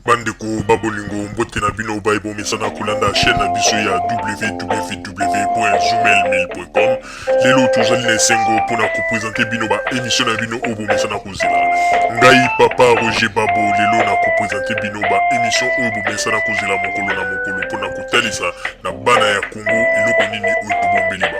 Bandeko ba bolingo, mbote na bino baye bomesana kolanda chaîne na biso ya www.zoomail1000.com. Lelo tozali na esengo mpona kopresente bino ba émission na bino oyo bomesana kozela. Ngai papa Roger Babo lelo na kopresente bino ba émission oyo bomesana kozela mokolo na mokolo mpona kotalisa na bana ya Congo eloko nini oyo tobombeli bango.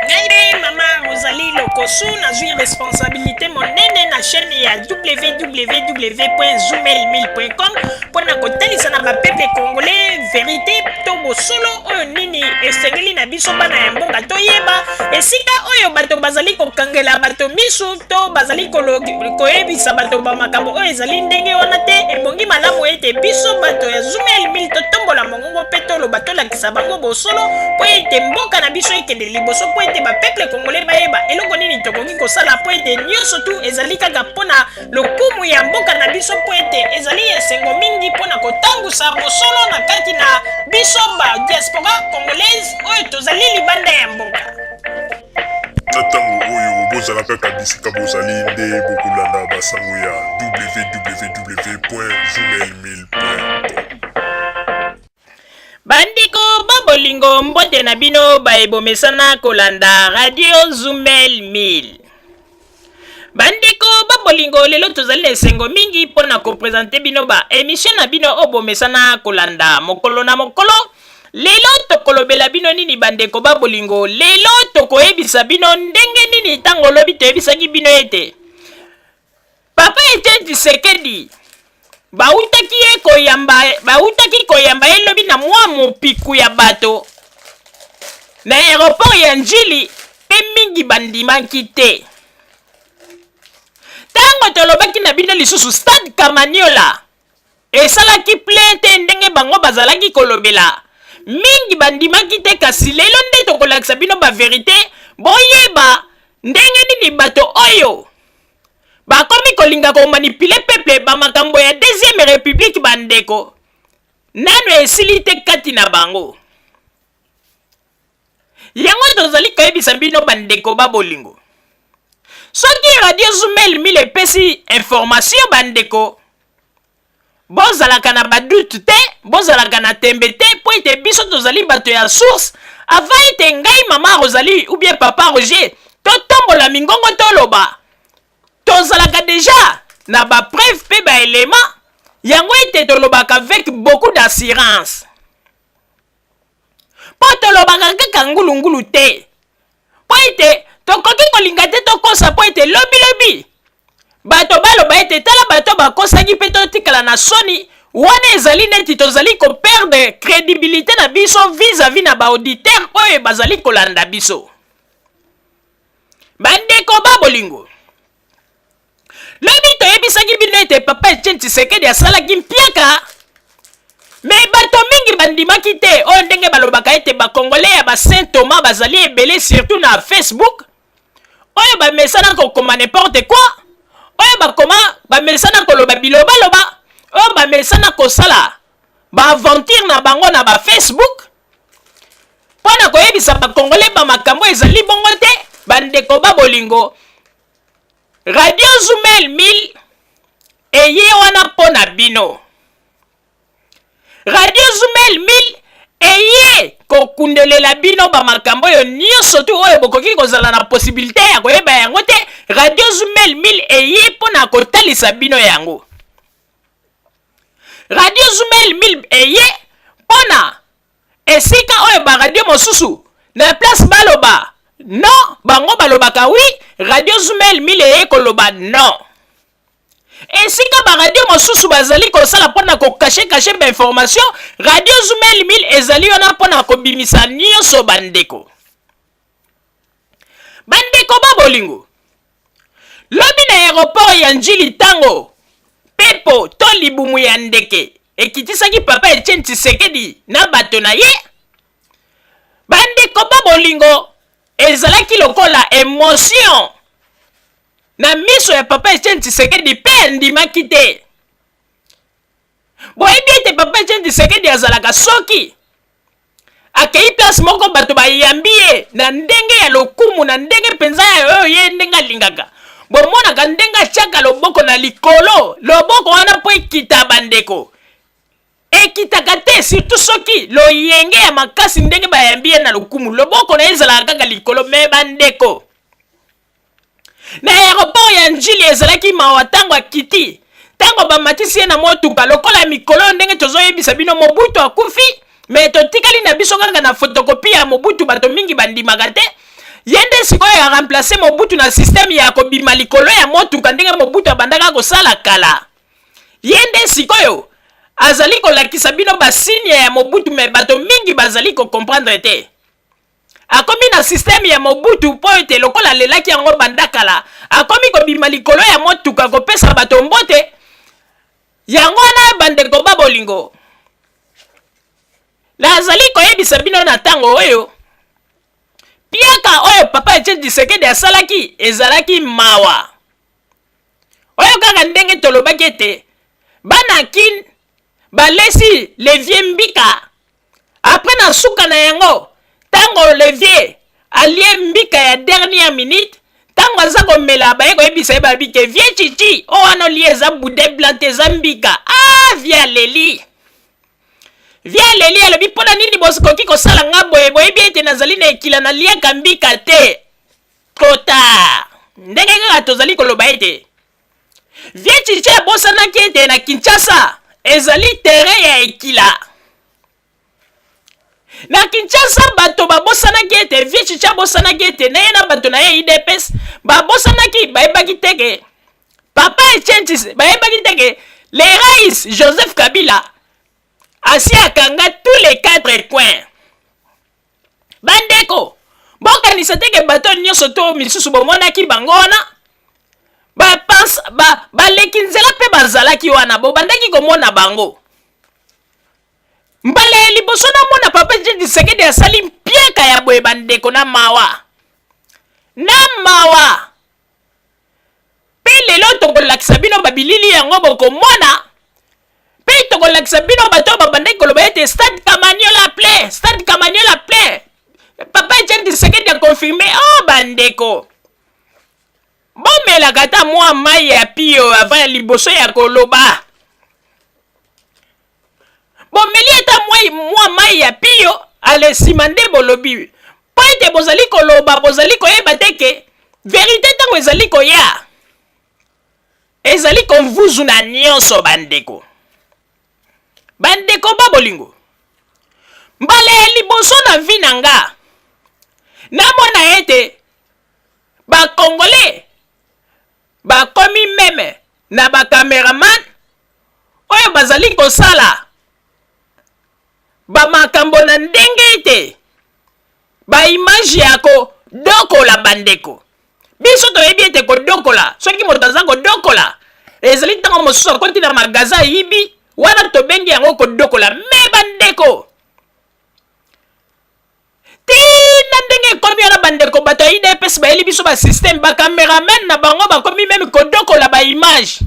Ngai nde mama Rosalie Lokosu, nazwi responsabilité monene na chaîne ya www.zoomail1000.com mpo na kotalisa na bapeuple congolais verité to bosolo oyo nini esengeli na biso bana ya mboka toyeba esika oyo bato bazali kokangela bato misu to bazali koyebisa bato ba makambo oyo ezali ndenge wana te. Ebongi malamu ete biso bato ya Zoomail 1000 totombola mongongo mpe toloba, tolakisa bango bosolo mpo ete mboka na biso ekende liboso, mpo ete bapeuple congolais bayeba eloko nini tokoki kosala, mpo ete nyonso tu ezali kaka mpo na lokumu ya mboka na biso, mpo ete ezali esengo mingi mpo na kotangusa bosolo na kati na biso ba diaspora congolaise oyo tozali libanda ya mboka. Na ntango oyo bozala kaka bisika bozali nde bokolanda basango ya www.zoomail1000.com. Bandeko ba bolingo, mbote na bino baye bomesana kolanda Radio Zumel 1000. Bandeko ba bolingo, lelo tozali na esengo mingi mpo na kopresente bino ba emission na bino oyo bomesana kolanda mokolo na mokolo. Lelo tokolobela bino nini bandeko ba bolingo? Lelo tokoyebisa bino ndenge nini ntango lobi toyebisaki bino ete Papa Etienne Tshisekedi bautaki ye koyamba, bautaki koyamba ye lobi na mwa mopiku ya bato na aeroport ya Njili, mpe mingi bandimaki te. Ntango tolobaki na bino lisusu stade Kamaniola esalaki plein te ndenge bango bazalaki kolobela, mingi bandimaki te. Kasi lelo nde tokolakisa bino ba verite, boyeba ndenge nini bato oyo bakomi kolinga komanipule peuple ba makambo ya deuxième république. Bandeko, nano esili te kati na bango. Yango tozali koyebisa bino bandeko ba bolingo, soki Radio Zumel 1000 epesi information, bandeko, bozalaka na badoute te, bozalaka na tembe te, mpo ete biso tozali bato ya source. Avant ete ngai mama Rosalie ou bien papa Roger totombola mingongo toloba, tozalaka deja na bapreuve mpe baelema yango ete tolobaka avec beaucoup d'assurance, mpo tolobaka kaka ngulungulu te, mpo ete tokoki kolinga te tokosa, mpo ete lobilobi bato baloba ete tala bato bakosaki mpe totikala na soni. Wana ezali neti tozali koperdre crédibilité na biso vis-à-vis na baauditeur oyo bazali kolanda biso. Bandeko ba bolingo, lobi toyebisaki bino ete papa Etienne Tshisekedi asalaki mpiaka, me bato mingi bandimaki te. Oyo ndenge balobaka ete bakongole ya ba Saint Thomas bazali ebele, surtout na Facebook, oyo bamesana kokoma n'importe quoi, oyo bakoma bamesana koloba bilobaloba, oyo bamesana kosala baaventure na bango na bafacebook mpo na koyebisa bakongole bamakambo ezali bongo te. Bandeko ba bolingo, Radio Zumel 1000 eye wana mpo na bino. Radio Zumel 1000 eye kokundelela bino bamakambo oyo nyonso tu oyo bokoki kozala na posibilite ya koyeba yango te. Radio Zumel 1000 eye mpo na kotalisa bino yango. Radio Zumel 1000 eye mpo na esika oyo baradio mosusu na place baloba non, bango balobaka oui. Radio Zumel 1000 eye koloba non. Esika baradio mosusu bazali kosala mpona kokashe kashe bainformation, Radio Zumel 1000 ezali wana mpona kobimisa nyonso. Bandeko, bandeko ba bolingo, lobi na aéroport ya Njili, ntango pepo to libumu ya ndeke ekitisaki papa Etienne Tshisekedi na bato na ye, bandeko ba bolingo, ezalaki lokola emotion na miso ya papa Etienne Tshisekedi, mpe andimaki te. Boyebi ete papa Etienne Tshisekedi azalaka, soki akei place moko, bato bayambi ye na ndenge ya lokumu, na ndenge mpenza ya oyo ye ndenge alingaka. Bomonaka ndenge atiaka loboko na likolo, loboko wana mpo ekita bandeko. Ekitaka te, surtout soki loyenge ya makasi ndenge bayambi ye na lokumu, loboko na ye ezalaka kaka likolo. Me bandeko, na aeroport ya Njili ezalaki mawa ntango akiti, ntango bamatisi ye na motuka lokola mikolo ndenge tozoyebisa bino Mobutu akufi, me totikali na biso kaka na fotokopi ya Mobutu, bato mingi bandimaka te. Ye nde sikoyo a remplace Mobutu na systeme ya kobima likolo ya motuka ndenge Mobutu abandaka kosala kala. Ye nde sikoyo azali kolakisa bino basigne ya Mobutu, me bato mingi bazali kocomprendre te. Akomi na systeme ya Mobutu mpo ete lokola alelaki yango banda kala, akomi kobima likolo ya motuka kopesa bato mbote. Yango wana bandeko ba bolingo, nazali koyebisa bino na ntango oyo piaka oyo papa Etienne Tshisekedi asalaki ezalaki mawa. Oyo kaka ndenge tolobaki ete bana Kin balesi le vieux Mbika, après na suka na yango tango le vieux alie mbika ya dernière minute, tango aza komela baye koyebisa ye babi ke vieux Chichi oyo wana olie eza boudin blanc te, eza mbika. Ah, vieux aleli, vieux aleli, alobi mpona nini bokoki kosala nga boye, boyebi ete nazali na ekila, naliaka mbika te. Trop tard. Ndenge kaka tozali koloba ete vieux Chichi abosanaki ete na Kinshasa ezali terrain ya ekila. Na Kinshasa bato babosanaki ete vieux Chichi abosanaki ete na ye na bato na ye UDPS babosanaki, bayebaki te ke papa Etienne Tshisekedi, bayebaki te ke le rais Joseph Kabila asi akanga tous les quatre coins. Bandeko, bokanisa te ke bato nyonso to misusu bomonaki bango wana baleki nzela mpe bazalaki wana, bobandaki komona bango. Mbala ya liboso namona papa Etienne Tshisekedi asali mpiaka ya boye, bandeko, na mawa, na mawa. Mpe lelo tokolakisa bino babilili yango, bokomona. Mpe tokolakisa bino bato oyo babandaki koloba ete stade Kamanyola plein, stade Kamanyola plein. Papa Etienne Tshisekedi a confirme. Oh bandeko, bomelaka ata mwa mai ya pio avant ya liboso ya koloba. Bomeli ata mwa mai ya pio, ale nsima nde bolobi, mpo ete bozali koloba, bozali koyeba te ke verite ntango ezali koya ezali komvuzu na nyonso. Bandeko, bandeko ba bolingo, mbala ya liboso na vi na nga namona ete bakongole bakomi meme na bakameraman oyo bazali kosala bamakambo na ndenge ete baimage ya kodokola. Bandeko, biso toyebi ete kodokola, soki moto aza kodokola, ezali ntango mosusu akoti na magasin ayibi, wana tobengi yango kodokola. Me bandeko, tina ndenge ekomi wana, bandeko, bato ya UDPS bayeli biso basysteme, bacameraman na bango bakomi meme kodokola baimage.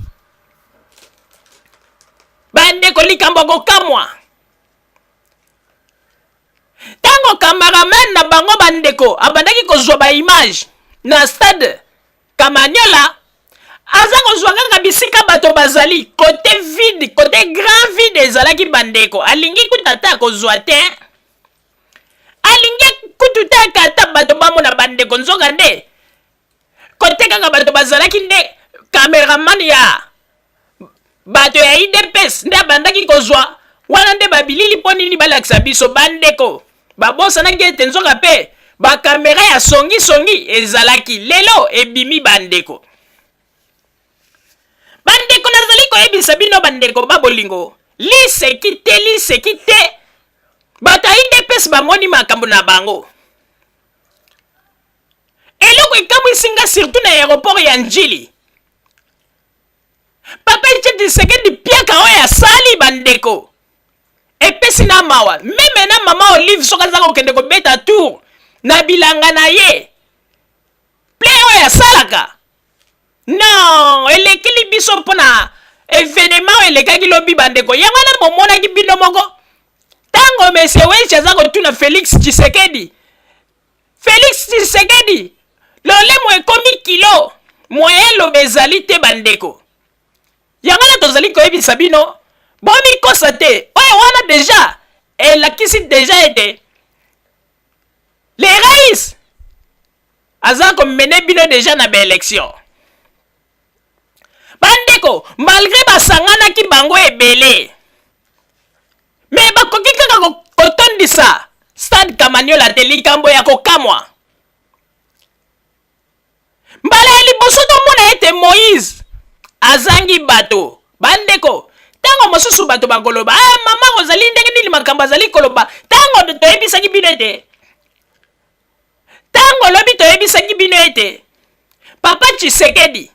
Bandeko, likambo kokamwa, ntango cameraman na bango, bandeko, abandaki kozwa baimage na stade Kamanyola, aza kozwa kaka bisika bato bazali, côté vide, côté grand vide ezalaki, bandeko, alingi kuta ata kozwa te, alingi kutu te ata bato bamona. Bandeko, nzoka nde côté kaka bato bazalaki nde cameraman ya bato ya UDPS nde abandaki kozwa wana nde babilili. Mpo nini balakisa biso? Bandeko, babosanaki ete nzoka mpe bakamera ya songisongi ezalaki. Lelo ebimi, bandeko. Bandeko, nazali koyebisa bino, bandeko ba bolingo, liseki te, liseki te, bato ya UDPS bamoni makambo na bango. Eloko ekamwisi nga, surtout na aéroport ya Njili, papa Etienne Tshisekedi piaka oyo asali, bandeko, epesi na mawa. Meme na mama Olive, soki aza kokende kobeta tour na bilanga na ye, plein oyo asalaka, non, elekeli biso mpona événement oyo elekaki lobi. Bandeko, yango wana bomonaki bino moko ntango monsieur Welch aza kotuna Félix Tshisekedi. Félix Tshisekedi, lolemo ekomi kilo. Moyen loba ezali te bandeko. Yango wana tozali koyebisa bino bomikosa te. Oyo wana deja elakisi deja ete le rais aza komene bino deja na baelection. Bandeko, malgre basanganaki bango ebele, me bakoki kaka kotondisa stade Kamanyola te. Likambo ya kokamwa, mbala ya liboso tomona ete Moïse azangi bato. Bandeko, ntango mosusu bato bakoloba, ah, mama ozali ndenge nini makambo azali koloba. Ntango toyebisaki bino ete, ntango lobi toyebisaki bino ete papa Tshisekedi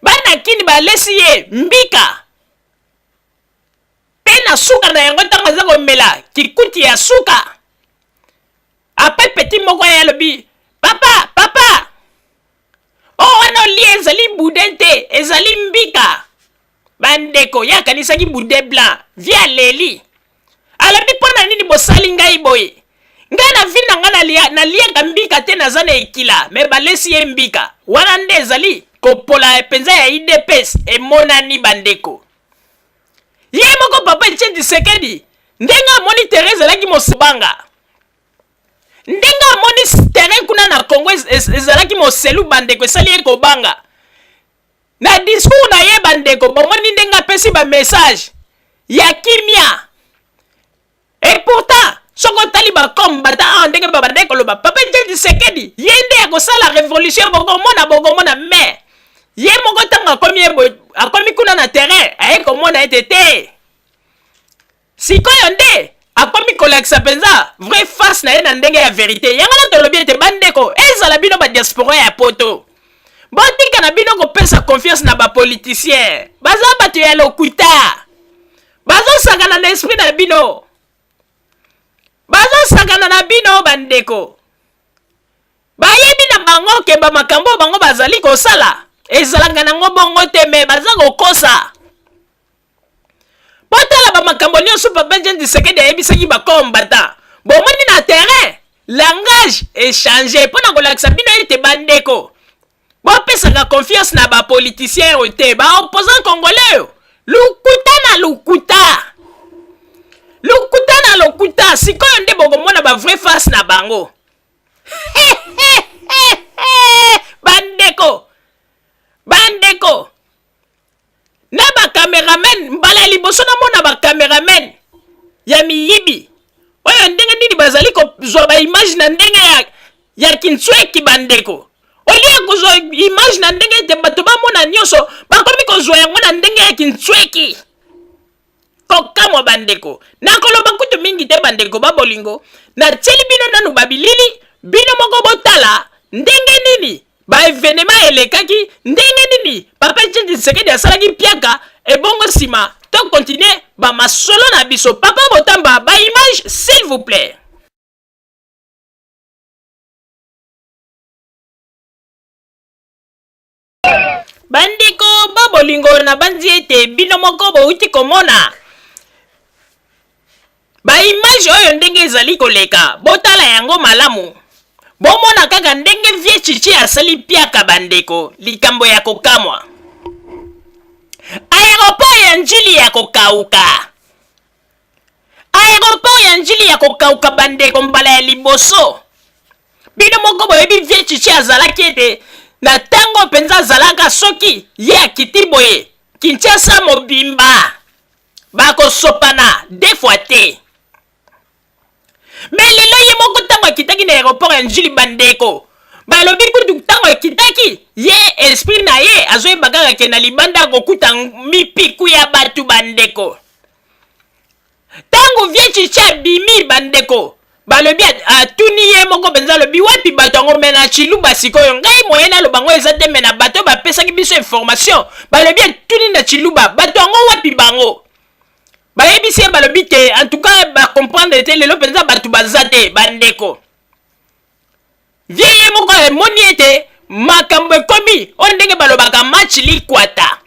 bana kini balesi ye mbika, mpe na suka na yango ntango aza komela kikuti ya suka, ape peti moko ye alobi, papa, papa, oyo wana olie ezali boudin te, ezali mbika. Bandeko, ye akanisaki boudin blanc. Vie aleli, alobi, mpo na nini bosali ngai boye? Ngai na vie na ngai naliaka mbika te, naza na ekila. Me balesi ye mbika wana. Nde ezali kopola mpenza ya UDPS emonani, bandeko. Ye moko papa Etienne Tshisekedi, ndenge amoni terrain ezalaki mosebanga, ndenge amoni terrain kuna na Congo ezalaki moselu, bandeko, esali ye kobanga. Na discours na ye, bandeko, bomoni ndenge apesi bamessage ya kimia. Et pourtant soki otali bakombata awa, ndenge babandaki koloba papa Etienne Tshisekedi ye nde ya kosala révolution, bokomona, bokomona. Mais ye moko ntango akomi ye boye, akomi kuna na terrain, aye komona ete te, sikoyo nde akomi kolakisa mpenza vraie face na ye na ndenge ya vérité. Yango na tolobi ete bandeko, ezala bino badiaspora ya poto, botika na bino kopesa confiance na bapoliticien. Baza bato ya lokuta, bazosakana na esprit na bino, bazosakana na bino. Bandeko, bayebi na bango ke bamakambo bango bazali kosala ezalaka nango bongo te, me baza kokosa. Botala bamakambo nyonso papa Etienne Tshisekedi ayebisaki bakombata, bomoni na terrain langage echange, mpo na kolakisa bino ete bandeko, bopesaka confiance na bapoliticien oyo te, baopposant congolais oyo. Lukuta na lukuta, lukuta na lokuta. Sikoyo nde bokomona bavrai face na bango. Bandeko, bandeko, na bacameraman, mbala ya liboso namona bacameraman ya miyibi oyo, ndenge nini bazali kozwa baimage na ndenge ya kintsweki. Bandeko, olie ya kozwa image na ndenge ete bato bamona nyonso, bakomi kozwa yango na ndenge ya kintsweki. Kokamwa, bandeko. Nakoloba kutu mingi te, bandeko babolingo. Natieli bino nanu babilili, bino moko botala ndenge nini baévénement elekaki, ndenge nini papa Etienne Tshisekedi asalaki mpiaka. Ebongo nsima tokontinue bamasolo na biso. Papa Botamba, baimage s'il vous plaît. Bandeko babolingo, nabanzi ete bino moko bouti komona baimage oyo ndenge ezali koleka. Botala yango malamu, bomona kaka ndenge vieux Tshitshi asali piaka. Bandeko, likambo ya kokamwa, aéroport ya Njili ya kokauka, aéroport ya Njili ya kokauka. Bandeko, mbala ya liboso, bino moko boyebi vieux Tshitshi azalaki ete na ntango mpenza azalaka, soki ye akiti boye, Kinshasa mobimba bakosopana deux fois te. Me lelo ye moko ntango akitaki na aéroport ya Njili, bandeko, balobi kutu ntango akitaki, ye esprit na ye azoyeba kaka ke na libanda akokuta mipiku ya bato. Bandeko, ntango vieux Tshitshi abimi, bandeko, balobi atuni ye moko mpenza, alobi wapi bato yango? Me na Chiluba sikoyo, ngai moye naloba yango eza te, me na bato bapesaki biso information, balobi atuni na Chiluba, bato yango wapi bango? Bayebisi ye, balobi te, en tout cas bacomprendre te, lelo mpenza bato baza te. Bandeko, vieux ye moko emoni ete makambo ekomi oyo ndenge balobaka match likwata,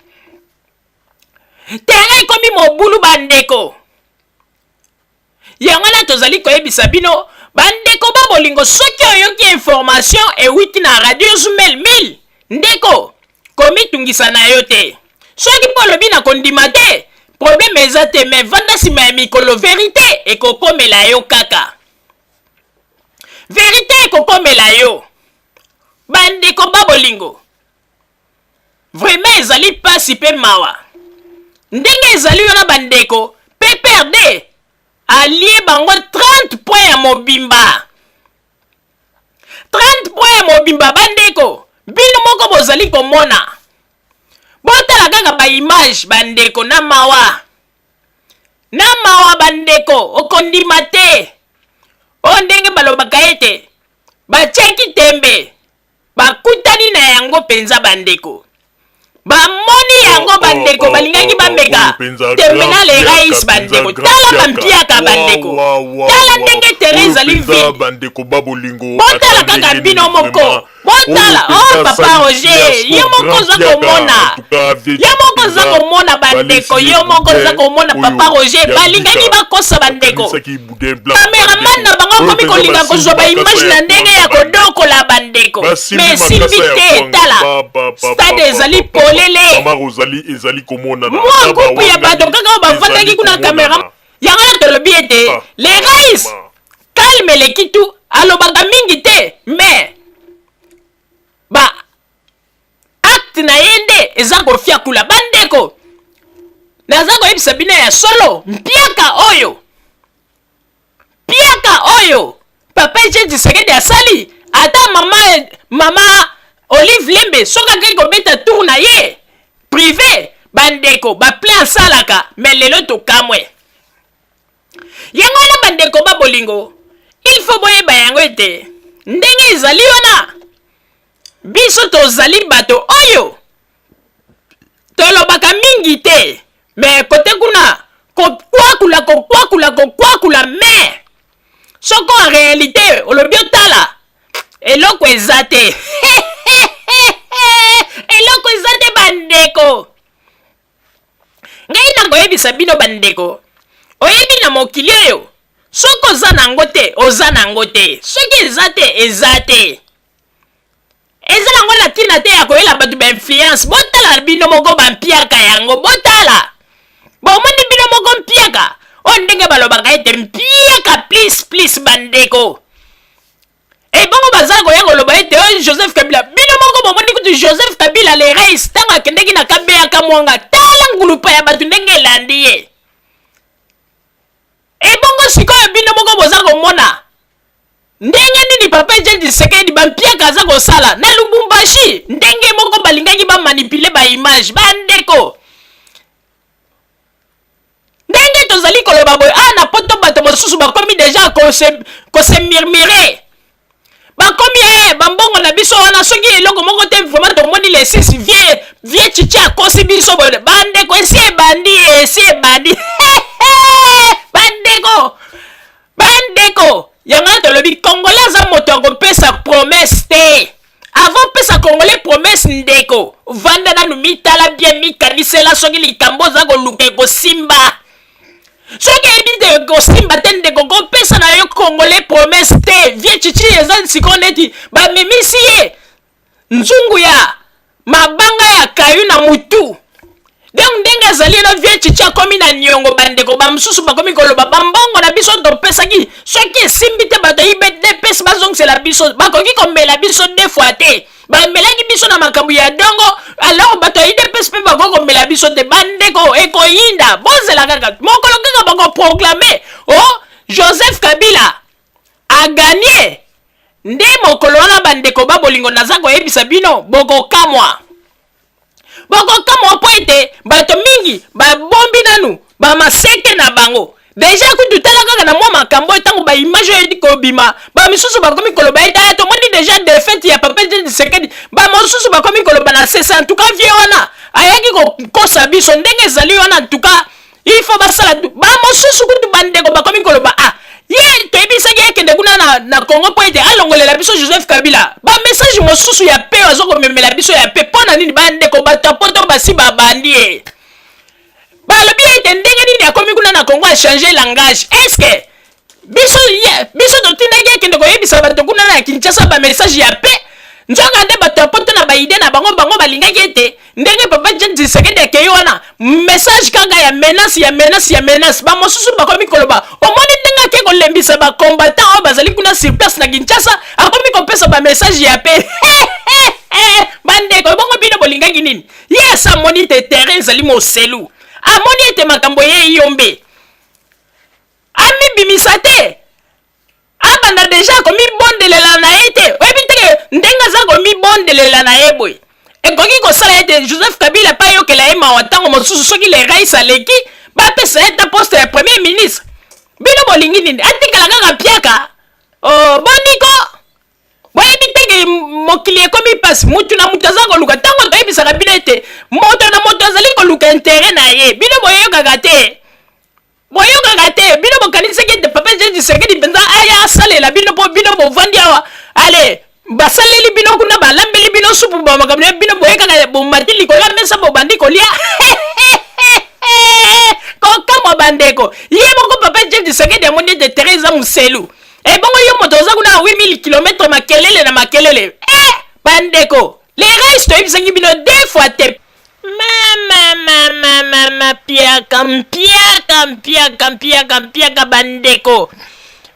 terrain ekomi mobulu. Bandeko, yango wana tozali koyebisa bino. Bandeko ba bolingo, soki oyoki information ewiti na radio Zumel 1000, ndeko komitungisa na yo te. Soki mpo olobi na kondima te, problème eza te, mais vanda nsima ya mikolo, verite ekokomela yo kaka. Verite ekokomela yo. Bandeko ba bolingo, vraiment ezali pasi pe mawa ndenge ezali wana bandeko. PPRD alie bango 30 point ya mobimba, 30 point ya mobimba. Bandeko, bino moko bozali komona, botala kaka baimage bandeko, na mawa, na mawa bandeko, okondima te oyo ndenge balobaka ete batiaki tembe, bakutani na yango mpenza bandeko, bamoni yango bandeko, balingaki bameka tembe na le rais. Bandeko, tala bampiaka bandeko, tala ndenge terrain ezali vide. Bandeko ba bolingo, botala kaka bino moko, botala. Oh, papa Roger, yo moko oza komona, yo moko oza komona bandeko, yo moko oza komona papa Roger. Balingaki bakosa bandeko, cameraman na bango akomi kolinga kozwa baimage na ndenge ya kodokola bandeko, mais esimbi te. Tala, stade ezali polele. Ezali komonana. Mwa groupe ya bato kaka oyo bavandaki kuna, camera yango na tolobi ete le rais calme eleki tu, alobaka mingi te, mais ba acte na ye nde eza kofiakula. Bandeko, naza koyebisa bino ya solo, mpiaka oyo, mpiaka oyo papa Etienne Tshisekedi asali, ata mama Olive Lembe soki akei kobeta tour na ye privé, bandeko, baplein asalaka, mais lelo tokamwe yango wana. Bandeko ba bolingo, il faut boyeba yango ete ndenge ezali wana, biso tozali bato oyo tolobaka mingi te, mais kote kuna kokwakula, kokwakula, kokwakula, mais soko en réalité olobi otala, eloko eza te, eloko eza te. Bandeko, ngai nakoyebisa bino bandeko, oyebi na mokili oyo, soki oza nango te, oza nango te, soki eza te, eza te, eza nango na ntina te ya koyela bato bainfluence. Botala bino moko bampiaka yango, botala, bomoni bino moko mpiaka oyo ndenge balobaka ete mpiaka plus plus. Bandeko, ebongo baza koya koloba ete oyo Joseph Kabila, bino moko bomoni kutu Joseph Kabila le rais, ntango akendeki na Kabeyaka Mwanga, tala ngulupa ya bato ndenge elandi ye. Ebongo sikoyo bino moko boza komona ndenge nini papa Etienne Tshisekedi bampiaka aza kosala na Lubumbashi, ndenge moko balingaki bamanipuler baimage. Bandeko, ndenge tozali koloba boye, ah, na poto bato mosusu bakomi déjà kose murmurer, bakomi e bambongo na biso wana soki eloko moko te, vraiment tomoni le 6, vieux Tshitshi akosi biso boye. Bandeko, esi ebandi, esi ebandi bandeko. Bandeko, yango wana tolobi Congolais aza moto ya kopesa promesse te. Avant pesa Congolais promesse, ndeko, vanda nanu, mitala bien, mikanisela soki likambo oza koluka ekosimba. Soki eyebi te ekosimba te, ndeko, kopesa na yo Congolais promesse te. Vieux Tshitshi eza sikoyo neti bamemisi ye nzungu ya mabanga ya kayu na mutu. Donc ndenge azali na vieux Tshitshi akomi na niongo. Bandeko, bamosusu bakomi koloba bambongo na biso topesaki, soki esimbi te, bato ya UDPS bazongisela biso. Bakoki komela biso deux fois te, bamelaki biso na makambo ya dongo, alors bato ya UDPS mpe bakoki komela biso te. Bandeko, ekoyinda, bozela kaka mokolo kaka bakoproclamer o oh, Joseph Kabila agagner, nde mokolo wana bandeko ba bolingo, naza koyebisa bino, bokokamwa, bokokamwa, mpo ete bato mingi babombi nanu bamaseke na bango déjà. Kutu tala kaka na mwa makambo oyo, ntango baimage oyo edi kobima, bamisusu bakomi koloba ete aya tomoni déjà défaite ya papa Etienne Tshisekedi. Bamosusu bakomi koloba na sese, en tout cas vieux wana ayaki kokosa biso ndenge ezali wana, en tout cas il faut basala. Bamosusu kutu bandeko bakomi koloba: ah, ye toyebisaki akende kuna na Congo mpo ete alongolela biso Joseph Kabila. Bamessage mosusu ya pe aza komemela biso ya pe mpo na nini? Bandeko, bato ya poto basi babandi ye, balobi ete ndenge nini akomi kuna na Congo achanger langage? Est-ce Biso ye biso totindaki akende koyebisa bato kuna na Kinshasa ba message ya paix. Nzoka nde bato ya poto na ba idee na bango, bango balingaki ete ndenge papa Etienne Tshisekedi akei wana message kaka ya menace ya menace ya menace. Ba mosusu bakomi koloba omoni ndenge ake kolembisa ba combattant oyo bazali kuna sur place na Kinshasa, akomi kopesa ba message ya paix. Bandeko, ebongo bino bolingaki nini? Ye asi amoni ete terrain ezali moselu, amoni ete makambo eyei yombe, amibimisa te, abanda deja komibondelela na ye te. Oyebi te ke ndenge aza komibondelela na ye boye ekoki kosala ete Joseph Kabila mpe ayokela ye mawa ntango mosusu soki le rais aleki bapesa ye ata poste ya premier ministre. Bino bolingi nini? Atikala kaka piaka? Oh, boniko boyebi te ke mokili ekomi mpasi, mutu na mutu aza koluka. Ntango toyebisaka bino ete moto na moto azali koluka intere na ye, bino boyokaka te, boyokaka te. Bino bokanisaki ete papa Etienne Tshisekedi mpenza aya asalela bino mpo bino bovandi awa, ale basaleli bino kuna, balambeli bino supu, ba makambo na bino, boye kaka bomati likolo ya mesa bobandi kolia. Kokamwa bandeko, ye moko papa Etienne Tshisekedi amoni ete terrain eza moselu. Ebongo yo moto oza kuna 8000 km makelele na makelele. Eh bandeko, le reste toyebisaki bino deux fois te. Mama mama mama mpiaka mpiaka mpiaka mpiaka mpiaka bandeko.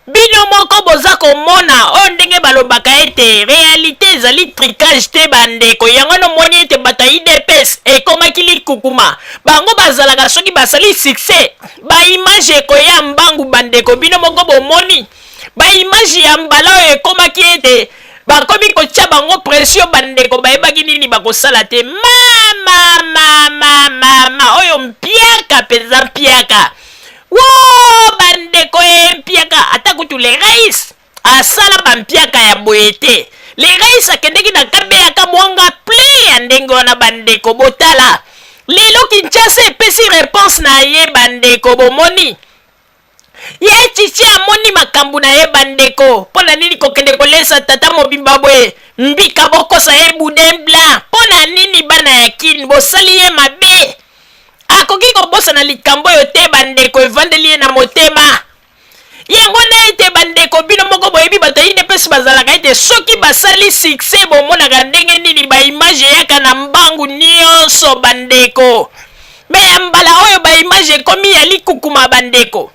Bino moko boza komona oyo ndenge balobaka ete realite ezali tricage te bandeko. Yango wana omoni ete bato ya UDPS ekomaki likukuma. Bango bazalaka soki basali succès ba image ekoya mbangu bandeko. Bino moko bomoni ba image ya mbala oyo ekomaki ete bakomi kotia bango pression bandeko, bayebaki nini bakosala te. Mama mama mama oyo mpiaka mpenza mpiaka wo bandeko ye mpiaka. Ata kutu le rais asala ba mpiaka ya boye te. Le rais akendeki na kabeyaka mwanga plein ya ndenge wana bandeko. Botala lelo Kinshasa epesi reponse na ye bandeko, bomoni ye Tshitshi amoni makambo na ye bandeko. Mpo na nini kokende kolesa tata mobimba boye mbika, bokosa ye boudin blanc mpo na nini? Bana ya Kin bosali ye mabe, akoki kobosana likambo oyo te bandeko, evandeli ye na motema. Yango na ete bandeko, bino moko boyebi bato ya UDPS bazalaka ete soki basali succès bomonaka ndenge nini ba image eyaka na mbangu nyonso bandeko. Me ya mbala oyo ba image ekomi ya likukuma bandeko.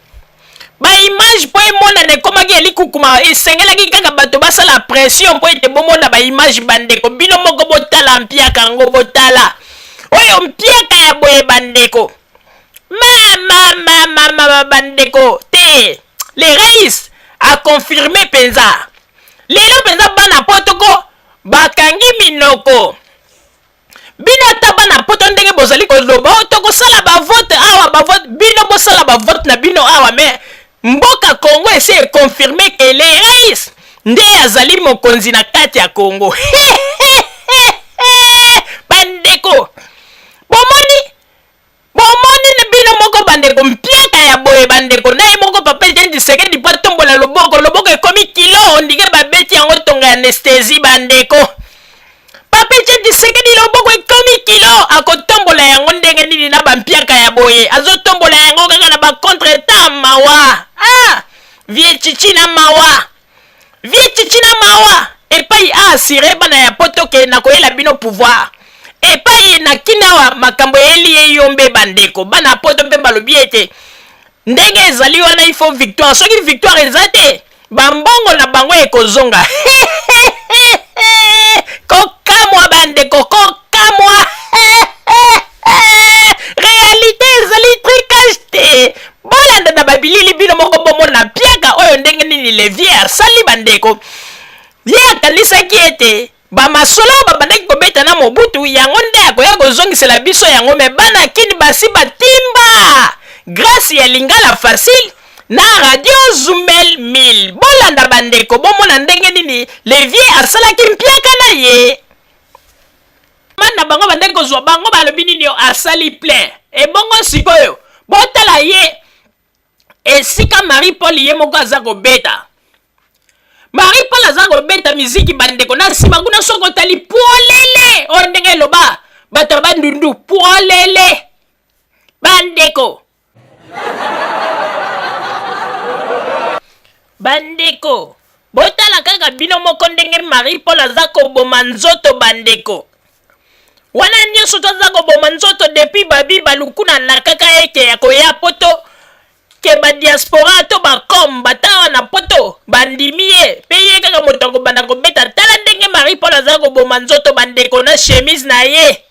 Ba image mpo emonana ekomaki ya likukuma, esengelaki kaka bato basala pression mpo ete bomona ba image bandeko. Bino moko botala mpiaka yango, botala oyo mpiaka ya boye bandeko. Mama mama mama bandeko te, le rais a confirme mpenza lelo mpenza bana poto ko bakangi minoko. Bino ata bana poto ndenge bozali koloba oh, tokosala ba vote awa ba vote, bino bosala ba vote na bino awa, mais mboka Congo esi e confirme que le rais nde azali mokonzi na kati ya Congo. Bandeko bomoni Bomoni bino moko bandeko mpiaka ya boye bandeko na ye moko papa Etienne Tshisekedi po atombola loboko, loboko ekomi kilo ondike babeti yango tonga ya anesthésie bandeko. Papa Etienne Tshisekedi loboko ekomi kilo, akotombola yango ndenge nini na bampiaka ya boye? Azotombola yango kaka na ba contre temps mawa. Ah, vieux Tshitshi na mawa. Vieux Tshitshi na mawa epai a assurer bana ya poto ke nakoyela bino pouvoir. Epai na Kin awa makambo eyeli ye yombe bandeko. Bana poto mpe balobi ete ndenge ezali wana il faut victoire. Soki victoire eza te ba mbongo na bango ekozonga. Kokamwa bandeko, kokamwa. Realite ezali trucage te. Bolanda na babilili bino moko bomona mpiaka oyo ndenge nini le vieux asali bandeko. Ye akanisaki ete ba masolo oyo babandaki kobeta na Mobutu yango nde akoya kozongisela biso yango, me bana Kin basi batimba grâce ya Lingala Facile na Radio Zumel 1000. Bolanda bandeko bomona ndenge nini le vieux asalaki mpiaka na ye. Na bango bandaki kozwa bango balobi nini yo asali plein. Ebongo sikoyo botala ye esika Marie Paul ye moko aza kobeta. Marie Paul aza kobeta miziki bandeko na nsima kuna soki otali polele oyo ndenge eloba bato ya bandundu polele bandeko. Bandeko, botala kaka bino moko ndenge Marie Paul aza koboma nzoto bandeko. Wana nyonso to aza koboma nzoto depuis babi balukuna alakaka ete ya koya poto ke ba diaspora to ba com batawa na poto bandimi ye pe ye kaka moto akobanda kobeta. Tala ndenge Marie Paul aza koboma nzoto bandeko na chemise na ye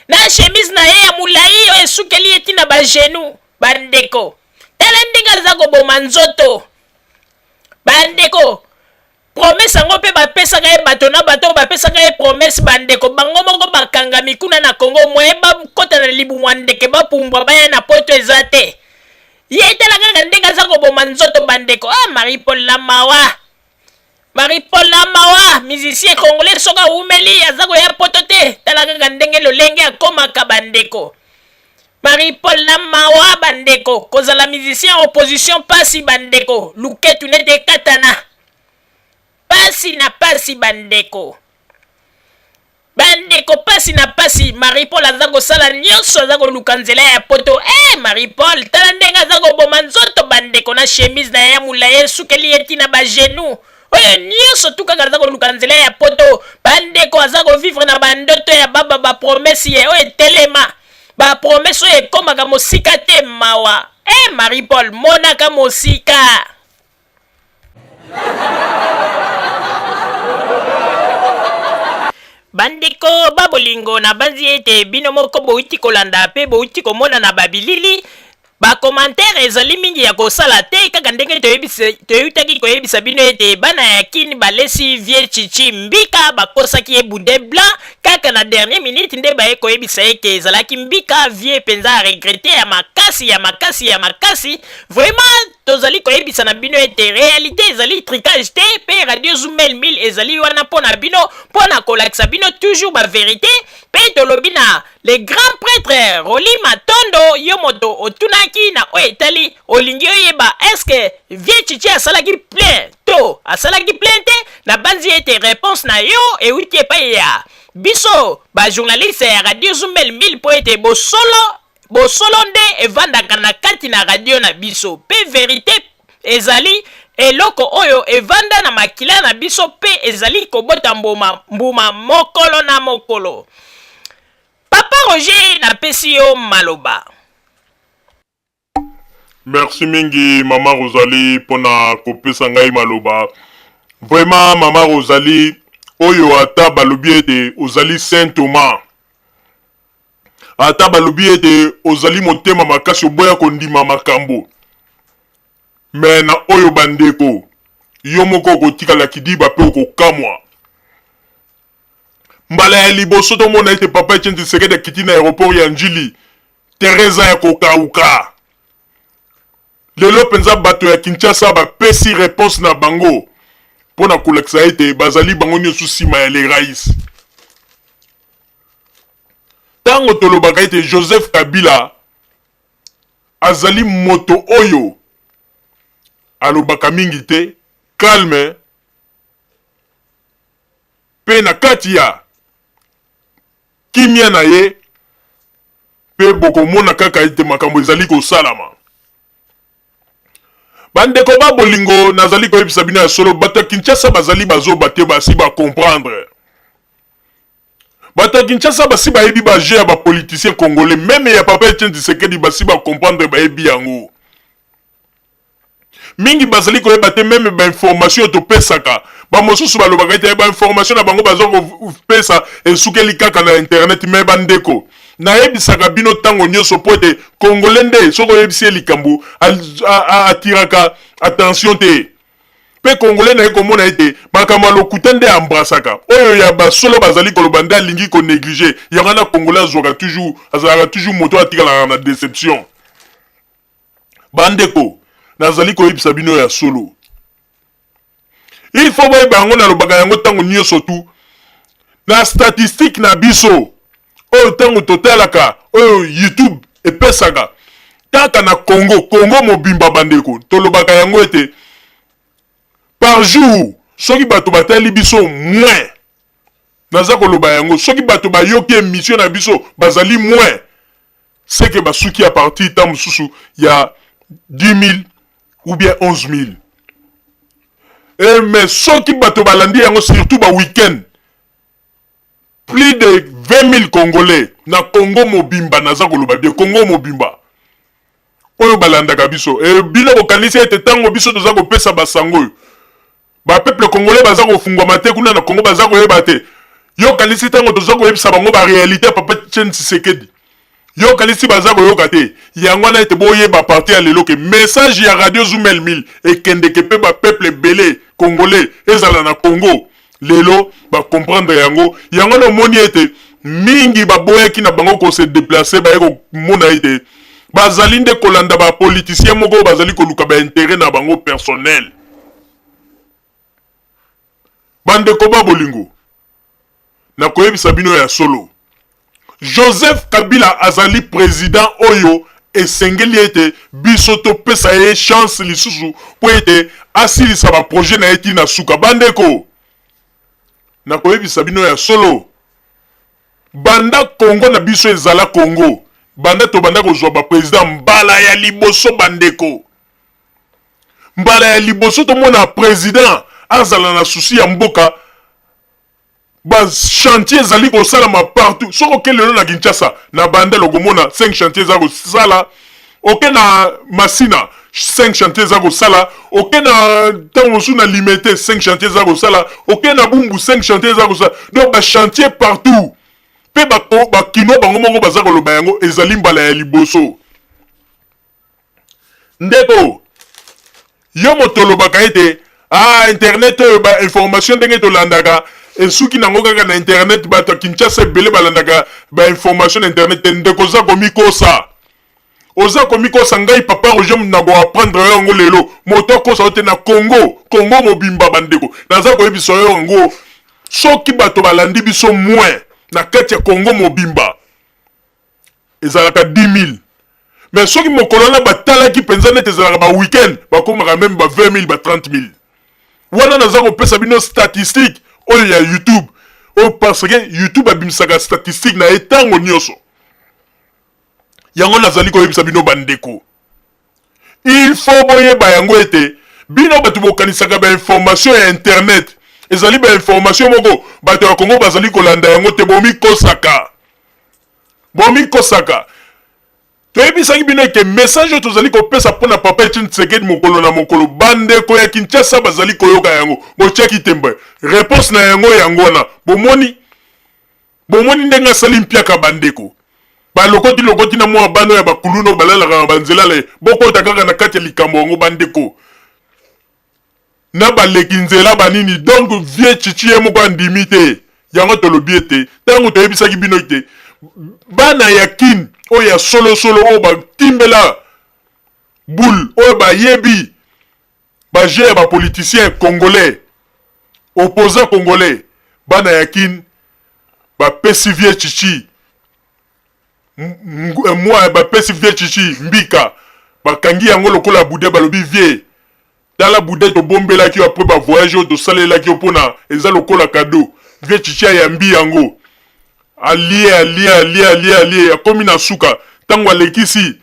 na chemise na ye ya molai oyo esukeli ye ti na ba genoux bandeko. Tala ndenge aza koboma nzoto bandeko. Promesse yango mpe bapesaka ye bato na bato oyo bapesaka ye promesse bandeko bango moko bakangami kuna na Congo moyen bakota na libumu ya ndeke bapumbwa baya na poto eza te. Ye tala kaka ndenge aza koboma nzoto bandeko. Ah Marie Paul na mawa. Marie Paul na mawa musicien congolais soki awumeli aza koya poto te tala kaka ndenge lolenge akomaka bandeko. Marie Paul na mawa bandeko kozala musicien opposition pasi bandeko luketu nete ekatana pasi na pasi bandeko bandeko pasi na pasi Marie Paul aza kosala nyonso aza koluka nzela ya poto eh Marie Paul tala ndenge aza koboma nzoto bandeko na chemise na ye ya molayi esukeli ye ti na ba genoux oyo nyonso tu kaka aza koluka nzela ya poto bandeko aza kovivre na bandoto ya baba ba promesse ye oyo etelema ba promesse oyo ekomaka mosika te mawa eh Marie Paul monaka mosika. Bandeko ba bolingo, nabanzi ete bino moko bowuti kolanda mpe bowuti komona na babilili. Ba commentaires ezali mingi ya kosala te, kaka ndenge toyutaki koyebisa bino ete bana ya Kin balesi vieux Tshitshi mbika, bakosaki ye boudin blanc, kaka na dernier minute nde baye koyebisa ye ke ezalaki mbika, vieux penza a regretter ya makasi ya makasi ya makasi. Vraiment tozali koyebisa na bino ete realite ezali trucage te, pe Radio Zumel 1000 ezali wana mpo na bino, mpo na kolakisa bino toujours ba verite, pe tolobi na Le grand pretre Rolly Matondo yo moto otunaki na oyo etali olingi oyeba est-ce que vieux Tshitshi asalaki plein to asalaki plein te nabanzi ete reponse na yo ewuti epai ya biso ba journaliste ya radio Zumbel 1000 mpo ete bosolo bosolo nde evandaka na kati na radio na biso mpe verite ezali eloko oyo evanda na makila na biso mpe ezali kobota mbuma, mbuma mokolo na mokolo. Papa Roger, napesi yo maloba. Merci mingi mama Rosalie pona kopesa ngai maloba. Vraiment mama Rosalie, oyo ata balobi ete ozali Saint Thomas, ata balobi ete ozali motema makasi oboya kondima makambo, me na oyo bandeko yo moko okotikala kidiba mpe okokamwa. Mbala ya liboso tomona ete papa Etienne Tshisekedi akiti na aeroport ya Ndjili, terrain eza ya kokauka. Lelo mpenza bato ya Kinshasa bapesi reponse na bango mpo na kolakisa ete bazali bango nyonso nsima ya le rais. Ntango tolobaka ete Joseph Kabila azali moto oyo alobaka mingi te, calme, mpe na kati ya kimia na ye, mpe bokomona kaka ete makambo ezali kosalama. Bandeko ba bolingo, nazali koyebisa bino ya solo, bato ya Kinshasa bazali bazoba te, basi ba comprendre. Bato ya Kinshasa basi bayebi ba jeux ya ba politiciens congolais, meme ya papa Etienne Tshisekedi basi ba comprendre, bayebi yango. Mingi bazali koyeba te meme ba information oyo topesaka. Ba mosusu balobaka ete ba information na bango baza kopesa esukeli kaka na internet, mais bandeko nayebisaka bino ntango nyonso mpo ete congolais nde soki oyebisi ye likambo atiraka attention te. Mpe congolais naye komona ete makambo ya lokuta nde embrassaka, oyo ya basolo bazali koloba nde alingi ko negliger. Yango wana congolais azwaka toujours, azalaka toujours moto oyo atikalaka na deception. Bandeko, nazali koyebisa bino ya solo, il faut boyeba yango, nalobaka yango ntango nyonso tu na statistique na biso oyo ntango totalaka oyo YouTube epesaka kaka na Congo, Congo mobimba bandeko, tolobaka yango ete par jour soki bato batali biso moins, naza koloba yango, soki bato bayoki emission na biso bazali moins, c'est que basuki à partir ntango mosusu ya 10 000 ou bien 11 000. E mais soki bato balandi yango, surtout ba week-end, plus de 20 000 Congolais na Congo mobimba, naza koloba bien, Congo mobimba oyo balandaka biso. E bino bokanisi ete ntango biso toza kopesa basango oyo, bapeuple congolais baza kofungwama te kuna na Congo, baza koyeba te? Yokanisi ntango toza koyebisa bango baréalité ya papa Etienne Tshisekedi, yokanisi baza koyoka te? Yango wana ete boyeba partir ya lelo ke message ya Radio Zumel 1000 ekendeke mpe bapeuple ebele congolais ezala na Congo lelo bacomprendre yango. Yango wana omoni ete mingi baboyaki na bango kose déplacer, baye komona ete bazali nde kolanda bapoliticien moko oyo bazali koluka baintérêt na bango personnel. Bandeko ba bolingo, nakoyebisa bino ya solo, Joseph Kabila azali président oyo esengeli ete biso topesa ye chance lisusu mpo ete asilisa baprojet na ye ntina suka. Bandeko, nakoyebisa bino ya solo, banda Kongo na biso ezala Kongo, banda tobanda kozwa baprésident, mbala ya liboso, bandeko, mbala ya liboso tomona président azala na souci ya mboka. Bachantier ezali kosalama partout. Soki oke lelo na Kinshasa, na Bandal, okomona 5 chantier eza kosala. Oke na Masina, 5 chantier eza kosala. Oke na ntango mosusu na Limete, 5 chantier eza kosala. Oke na Bumbu, 5 chantier eza kosala. Donc bachantier partout, mpe bakinois bango moko baza koloba yango, ezali mbala ya liboso. Ndeko, yo moto olobaka ete ah, internet oyo, bainformation ndenge tolandaka esuki nango kaka na internet, bato ya Kinshasa ebele balandaka bainformation na internet te, ndeko, oza komikosa, oza komikosa. Ngai papa Roger na koapprendre yo yango lelo. Moto akosa yo te na Congo, Congo mobimba. Bandeko, naza koyebisa yo yango, soki bato balandi biso moins na kati ya Congo mobimba ezalaka 10 000, mais soki mokolo wana batalaki mpenza neti ezalaka ba weekend, bakomaka même ba 20 000, ba 30 000. Wana naza kopesa bino statistique oyo ya YouTube oyo, parce que YouTube abimisaka statistique na ye ntango nyonso. Yango nazali koyebisa bino, bandeko, il faut boyeba yango ete bino bato bokanisaka bainformation ya internet ezali bainformation moko bato ya Kongo bazali kolanda yango te, bomikosaka, bomikosaka. Toyebisaki bino eke message oyo tozali kopesa mpo na papa Etienne Tshisekedi mokolo na mokolo, bandeko ya Kinshasa bazali koyoka yango. Botiaki tembe, réponse na yango yango wana. Bomoni, bomoni ndenge asali mpiaka. Bandeko, balokoti lokoti na mwa bano ya bakuluna balalaka na banzela le, bokota kaka na kati ya likambo yango, bandeko, na baleki nzela banini. Donc vieux Tshitshi ye moko andimi te. Yango tolobi ete ntango toyebisaki bino ete bana ya Kine oyo ya solosolo, oyo batimbela boule, oyo bayebi bajeu ya bapoliticien congolais, opposant congolais, bana ya Kine bapesi vieux Tshitshi mwa, bapesi vieux Tshitshi mbika, bakangi yango lokola boudin. Balobi: "Vieux, tala boudin tobombelaki yo après bavoyage oyo tosalelaki yo, mpona eza lokola cadeau." Vieux Tshitshi ayambi yango, alie, alie, alie, alie, alie, akomi na suka. Ntango alekisi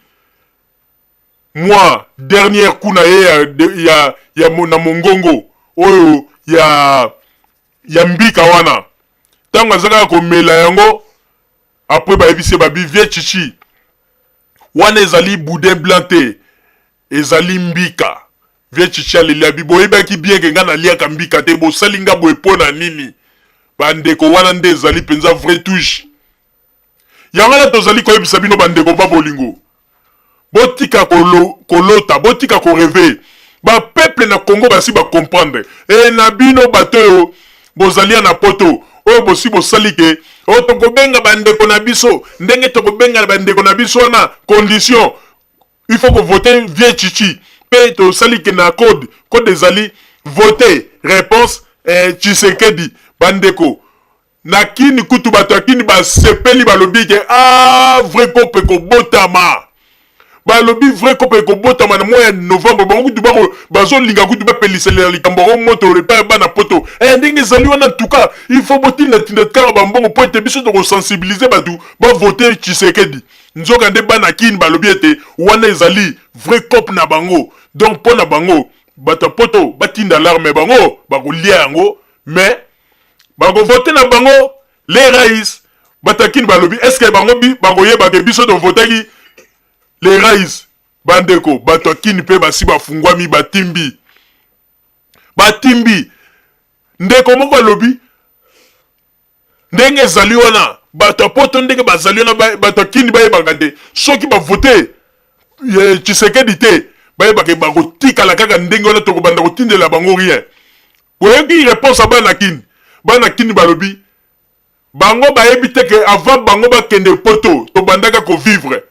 mwa dernière coup na ye ya na mongongo oyo ya mbika wana, ntango aza kaka komela yango, après bayebisi ye, babi: "Vieux Tshitshi, wana ezali boudin blanc te, ezali mbika." Vieux Tshitshi aleli, abi: "Boyebaki bien ke nga naliaka mbika te, bosali nga boye mpo na nini?" Bandeko, wana nde ezali mpenza vraie touche. Yango wana tozali koyebisa bino, bandeko ba bolingo, botika kolota, botika korêver. Bapeuple na Congo basi bacomprendre. E na bino bato oyo bozali ya na poto, oyo bosi bosali ke oyo tokobenga bandeko na biso, ndenge tokobenga bandeko na biso wana, condition il faut kovote vieux Tshitshi, mpe tosali ke na code, code ezali vote réponse Tshisekedi. Bandeko na Kini kutu, bato ya Kini basepeli, balobi ke ah, vrai kope kobotama. Balobi vrai kope ekobotama na mois ya novembre. Bango kutu bazolinga kutu bapeliselela likambo yango moto epai ya bana poto. Ndenge ezali wana, tuka il faut botindatinda kaka bambongo mpo ete biso tokosensibiliser bato bavote Tshisekedi. Nzoka nde bana Kini balobi ete wana ezali vrai cope na bango. Donc mpo na bango Bato ya poto batinda l'arme bango bakolia yango, mais bakovote na bango le rais. Bato ya Kini balobi, est-ce bango bakoyeba ke biso tovotaki le rais? Bandeko, bato ya Kini mpe basi bafungwami, batimbi, batimbi. Ndeko moko alobi ndenge ezali wana, bato ya poto ndenge bazali wana, bato ya Kini bayebaka te soki bavote Tshisekedi te, bayebaka bakotikala kaka ndenge wana, tokobanda kotindela bango rien. Boyebi réponse ya bana Kini? Bana Kini balobi bango bayebi te ke avant bango bakende poto tobandaka kovivre,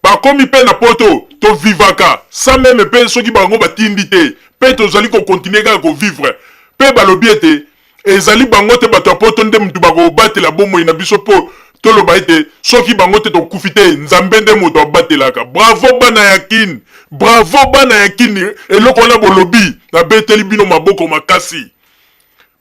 bakomi mpe na poto tovivaka sans même mpe soki bango batindi te, mpe tozali kocontinuer kaka kovivre. Mpe balobi ete ezali bango te, bato ya poto nde mutu bakobatela bomoi na biso, mpo toloba ete soki bango te tokufi te, Nzambe nde moto abatelaka. Bravo bana ya Kini, bravo bana ya Kini. Eloko wana bolobi, nabeteli bino maboko makasi.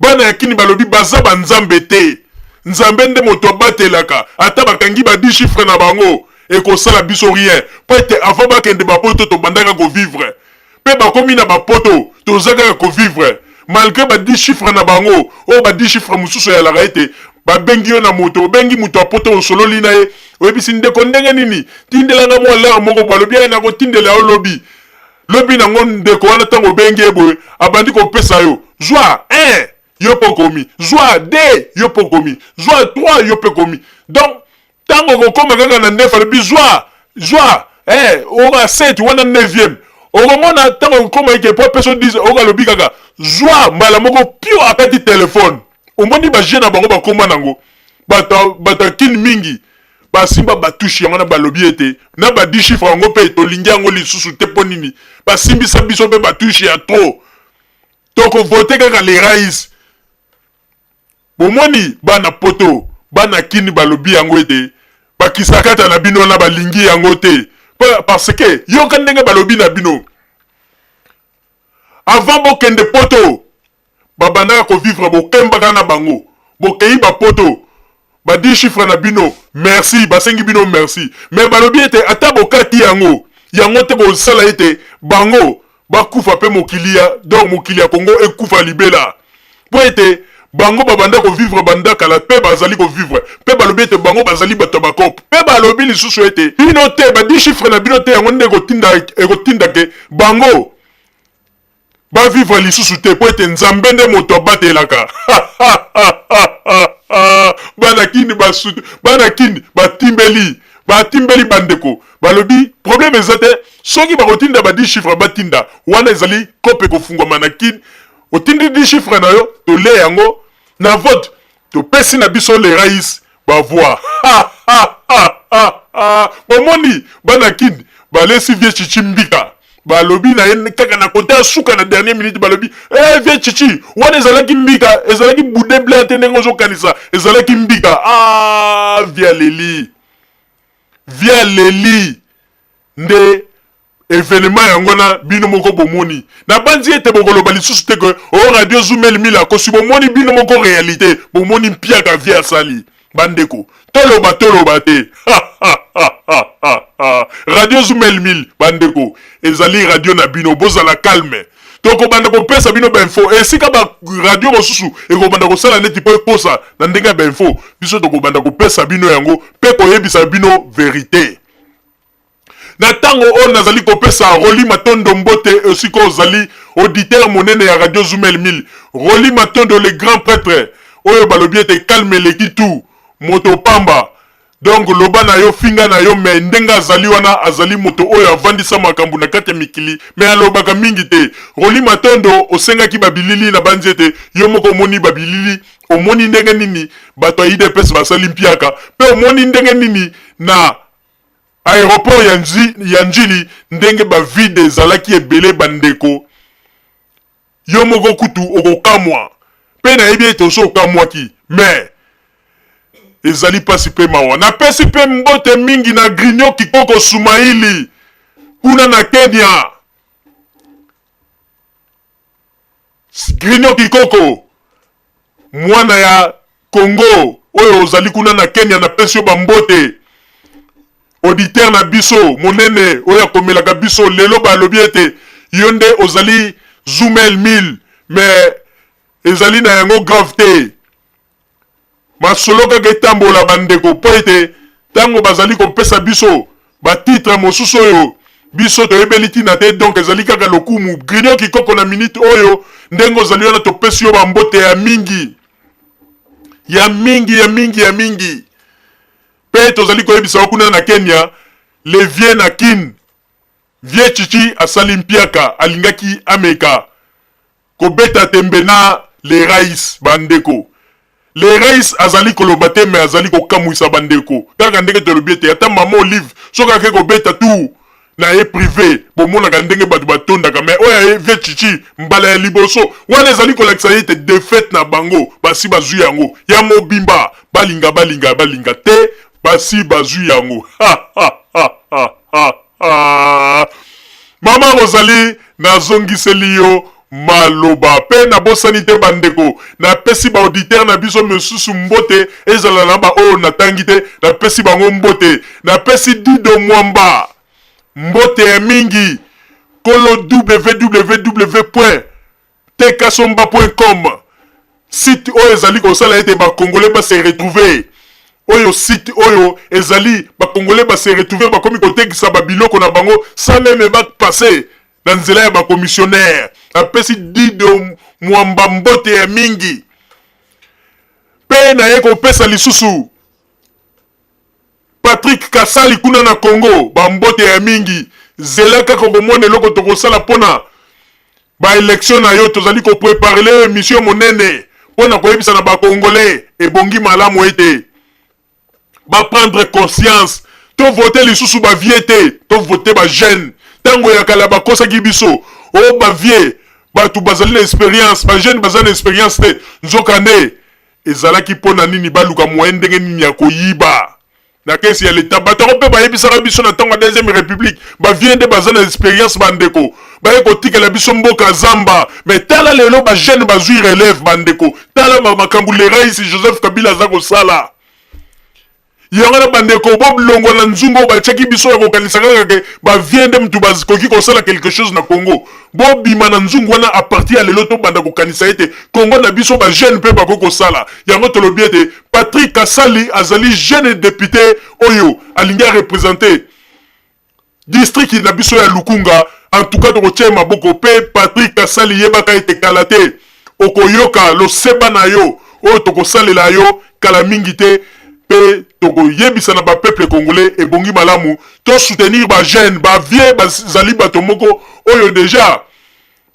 Bana ya Kini balobi baza banzambe te, Nzambe nde moto abatelaka. Ata bakangi ba 10 chiffre na bango, ekosala biso rien, mpo ete avant bakende bapoto tobandaka kovivre, mpe bakomi na bapoto toza kaka kovivre malgré ba 10 chiffre na bango. Oyo ba 10 chiffre mosusu eyalaka ete babengi yo na moto, obengi moto ya poto, osololi na ye, oyebisi ndeko ndenge nini, tindelanga mwa lare moko. Balobi aye nakotindela yo lobi. Lobi nango ndeko wana, ntango obengi ye boye, abandi kopesa yo zwa 1, yo mpe okomi zwa 2, yo mpe okomi zwa 3, yo mpe okomi. Donc ntango okokoma kaka na 9, alobi zwa zwa oka 7 wana, 9e okomona. Ntango okokoma eke po apesa 10, oka alobi kaka zwa mbala moko, pio akati telefone. Omoni bajeu na bango bakóma nango. Bato ya Kini mingi basimba batouche yango na balobi ete na ba 10 chiffre yango mpe tolingi yango lisusu te. Mpo nini? Basimbisa biso mpe batouche ya trop, tokovote kaka le rais. Bomoni bana poto, bana Kini balobi yango ete bakisakata na bino wana balingi yango te, parce que yoka ndenge balobi na bino: avant bokende poto babandaka kovivre, bokembaka na bango. Bokei bapoto, ba 10 chiffre na bino, merci, basengi bino merci, mais balobi ete ata bokati yango, yango te kosala ete bango bakufa mpe mokili ya, donc mokili ya Kongo ekufa libela, mpo ete bango babanda kovivre banda kala mpe bazali kovivre. Mpe balobi ete bango bazali bato ya bakope. Mpe balobi lisusu ete bino te, ba 10 chiffre na bino te, yango nde ekotinda ke bango bavivre lisusu te, mpo ete Nzambe nde moto abatelaka. Bana Kini basutu, bana Kini batimbeli, batimbeli. Bandeko balobi problème eza te, soki bakotinda ba 10 chiffre, batinda wana, ezali kope kofungwama na Kini. Otindi 10 chiffre na yo, tolia yango na vote, topesi na biso le rais bavoix. Bomoni bana Kini balesi vieux Chichi mbika. Balobi na ye kaka na kote ya suka, na dernière minute, balobi: "Eh, vieux Chichi, wana ezalaki mbika, ezalaki boudin blanc te ndenge ozokanisa, ezalaki mbika." Ah, vieux aleli, vieux aleli. Nde événement yango wana bino moko bomoni. Nabanzi ete bokoloba lisusu te ke o Radio Zumel Mila akosi. Bomoni bino moko réalité, bomoni mpiaka vieux asali. Bandeko, toloba toloba te, Radio Zumel Mil, bandeko, ezali radio na bino. Bozala calme, tokobanda kopesa bino bainfo. Esika baradio mosusu ekobanda kosala neti mpo ekosa na ndenge ya bainfo, biso tokobanda kopesa bino yango mpe koyebisa bino vérité. Na ntango oyo nazali kopesa Roli Matondo mbote esika ozali, auditeur monene ya Radio Zumel 1000, Roli Matondo le grand prêtre, oyo balobi ete calme eleki tout, moto pamba. Donc loba na yo, finga na yo, mais ndenge azali wana, azali moto oyo avandisa makambo na kati ya mikili, mais alobaka mingi te. Roli Matondo, osengaki babilili na banzi ete yo moko omoni babilili, omoni ndenge nini bato ya UDPS basali mpiaka, mpe omoni ndenge nini na aéroport ya Njili ndenge bavide ezalaki ebele. Bandeko, yo moko kutu okokamwa, mpe nayebi ete oso okamwaki, mais ezali mpasi mpe mawa. Napesi mpe mbote mingi na Grigno Kikoko Sumaili kuna na Kenya. Grigno Kikoko, mwana ya Congo oyo ozali kuna na Kenya, napesi yo bambote. Auditeur na biso monene oyo akomelaka biso lelo, balobi ete Yo nde ozali Zumel 1000 mais ezali na yango grave te. Masolo kaka etambola bandeko mpo ete ntango bazali kopesa biso ba titre mosusu oyo biso toyebeli ntina te, donc ezali kaka lokumu. Grignon Kikoko na minute oyo ndenge ozali wana topesi yo bambote ya mingi ya mingi ya mingi ya mingi, mpe tozali koyebisa yo kuna na Kenya le vieux na Kin, vieux Chichi asali mpiaka, alingaki ameka kobeta tembe na le rais. Bandeko, le rais azali koloba te mais azali kokamwisa bandeko, kaka ndenge tolobi ete ata mama Olive soki ake kobeta tour na ye privé, bomonaka ndenge bato batondaka. Mais oyo aye vieux Chichi mbala ya liboso wana ezali kolakisa ye ete défaite na bango basi bazwi yango ya mobimba. Balinga balinga balinga te, basi bazwi yango. Mama Rosalie, nazongiseli yo maloba mpe nabosani te bandeko, napesi baauditeur na biso mosusu mbote, ezala na baoyo natangi te, napesi bango mbote. Napesi Dido Mwamba mbote ya mingi, kolo www tekasomba.com, site oyo ezali kosala ete bacongolais base retrouver. Oyo site oyo ezali bacongolais base retrouver, bakomi kotekisa babiloko na bango sans même bapasser na nzela ya bacommissionnaire. Apesi Dido Mwamba mbote ya mingi mpe naye kopesa lisusu Patrick Kasali kuna na Congo bambote ya mingi. Zela kaka komona eloko tokosala mpona baélection na yo. Tozali kopréparer yo émission monene mpona koyebisa na bacongolais ebongi malamu ete baprendre conscience, tovote lisusu bavieux te, tovote bajeune. Ntango ya kala bakosaki biso oyo bavieux bato bazali na expérience, bajeune baza na expérience te. Nzokande ezalaki mpo na nini? Baluka moyen ndenge nini ya koyiba na caisse ya leta. Bato yango mpe bayebisaka biso na ntango ya deuxième république, bavieux nde baza na expérience. Bandeko, baye kotikela biso mboka zamba. Mais tala lelo bajeune bazwi relève. Bandeko, tala makambo le rais Joseph Kabila aza kosala yango na bandeko. Bolongwa na nzungu oyo batiaki biso ya kokanisa kaka ke bavieux nde mutu bakoki kosala quelque chose na Congo. Bobima na nzungu wana. À partir ya lelo tobanda kokanisa ete Congo na biso bajeune mpe bakoki kosala yango. Tolobi ete Patrick Kasali azali jeune député oyo alingi areprésenter district na biso ya Lukunga. En tout cas tokotia maboko. Mpe Patrick Kasali, yebaka ete kala te okoyoka loseba na yo oyo tokosalela yo kala mingi te, mpe tokoyebisa na bapeuple congolais ebongi malamu tosoutenir bajeune. Bavieux bazali bato moko oyo déjà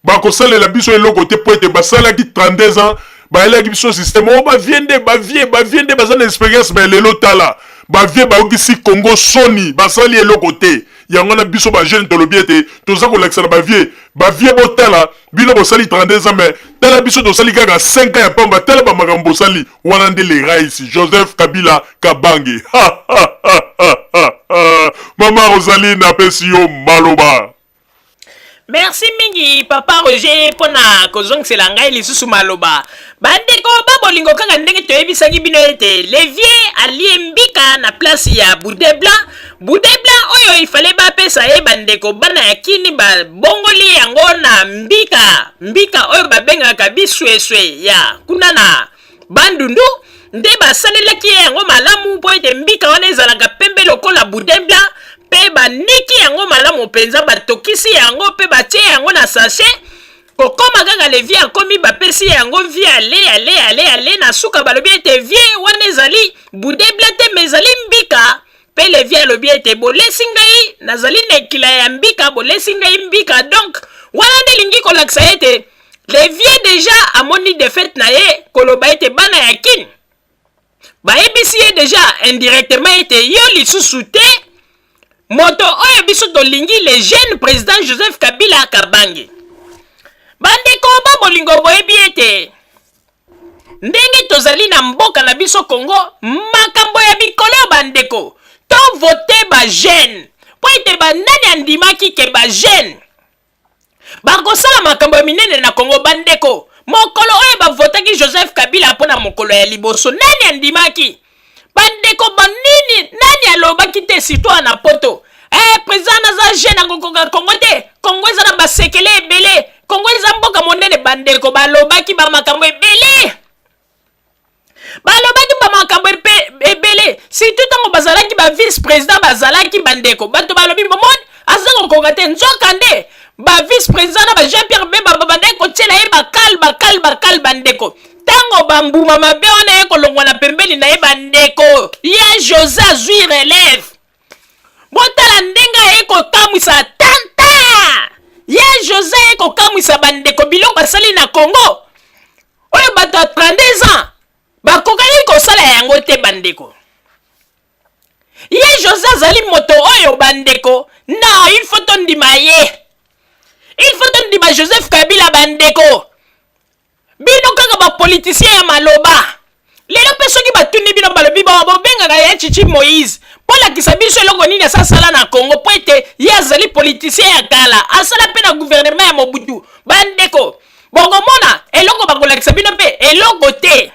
bakosalela biso eloko te, mpo ete basalaki 32 ans, bayelaki biso système oyo bavieux nde bavieux nde baza na expérience. Mais lelo tala, bavieux bayokisi Congo soni, basali eloko te. Yango na biso bajeune tolobi ete toza kolakisa na bavieux: bavieux, botala, bino bosali 32 ans, mais tala biso tosali kaka 5 ans ya pamba, tala bamakambo bosali wana. Nde le rais Joseph Kabila Kabange. Mama Rosalie, napesi yo maloba. Merci mingi, papa Roger, mpona kozongisela ngai lisusu maloba. Bandeko babolingo, kaka ndenge toyebisaki bino ete le vieux alie mbika na place ya boudin blanc. Boudin blanc oyo ifale bapesa ye, bandeko bana ya Kini babongoli yango na mbika, mbika oyo babengaka bisweswe ya kuna na Bandundu. Nde basalelaki ye yango malamu, mpo ete mbika wana ezalaka pembe lokola boudin blanc, mpe baniki yango malamu mpenza, batokisi yango mpe batie yango na sachet. Kokoma kaka le vieux akomi, bapesi yango, vieux ale ale ale ale. Na suka balobi ete vieux, wana ezali boudin blanc te, mais ezali mbika. Mpe le vieux alobi ete bolesi ngai, nazali na ekila ya mbika, bolesi ngai mbika. Donc wana nde elingi kolakisa ete le vieux déjà amoni défaite na ye, koloba ete bana ya Kini bayebisi ye déjà indirectement ete yo lisusu te moto oyo biso tolingi, le jeune président Joseph Kabila Kabange. Bandeko babolingo, boyebi ete ndenge tozali na mboka na biso Kongo, makambo ya mikolo oyo, bandeko, tovote bajeune, mpo ete banani andimaki ke bajeune bakosala makambo ya minene na Kongo? Bandeko, mokolo oyo bavotaki Joseph Kabila mpo na mokolo ya liboso, nani andimaki? Bandeko, banini, nani alobaki te? Surtout na Poto, président naza jeune, akokoka Kongo te, Kongo eza na basekele. bolingo, balobaki bamakambo ebele, balobaki bamakambo ebele, surtout ntango bazalaki ba vice président. Bazalaki bandeko, bato balobi bomoni aza kokoka te. Nzoka nde ba vice président na ba Jean Pierre Bemba babandaki kotiela ye bakale, bakale, bakale. Bandeko, ntango bambuma mabe wana ye kolongwa na pembeni na ye, bandeko, ye José azwi relève. Botala ndenge aye kokamwisa tanta. Ye José aye kokamwisa bandeko, biloko asali na Congo oyo bato ya 32 ans bakokaki kosala yango te. Bandeko, ye José azali moto oyo, bandeko, na il faut tondima ye, il faut tondima Joseph Kabila. Bandeko, bino kaka bapoliticien ya maloba. Lelo mpe soki batuni bino, balobi bawa bobengaka ya Tshitshi Moïse mpo lakisa biso eloko nini asasala na Congo, mpo ete ye azali politicien ya kala, asala mpe na gouvernement ya Mobutu. Bandeko, bokomona eloko bakolakisa bino mpe eloko te,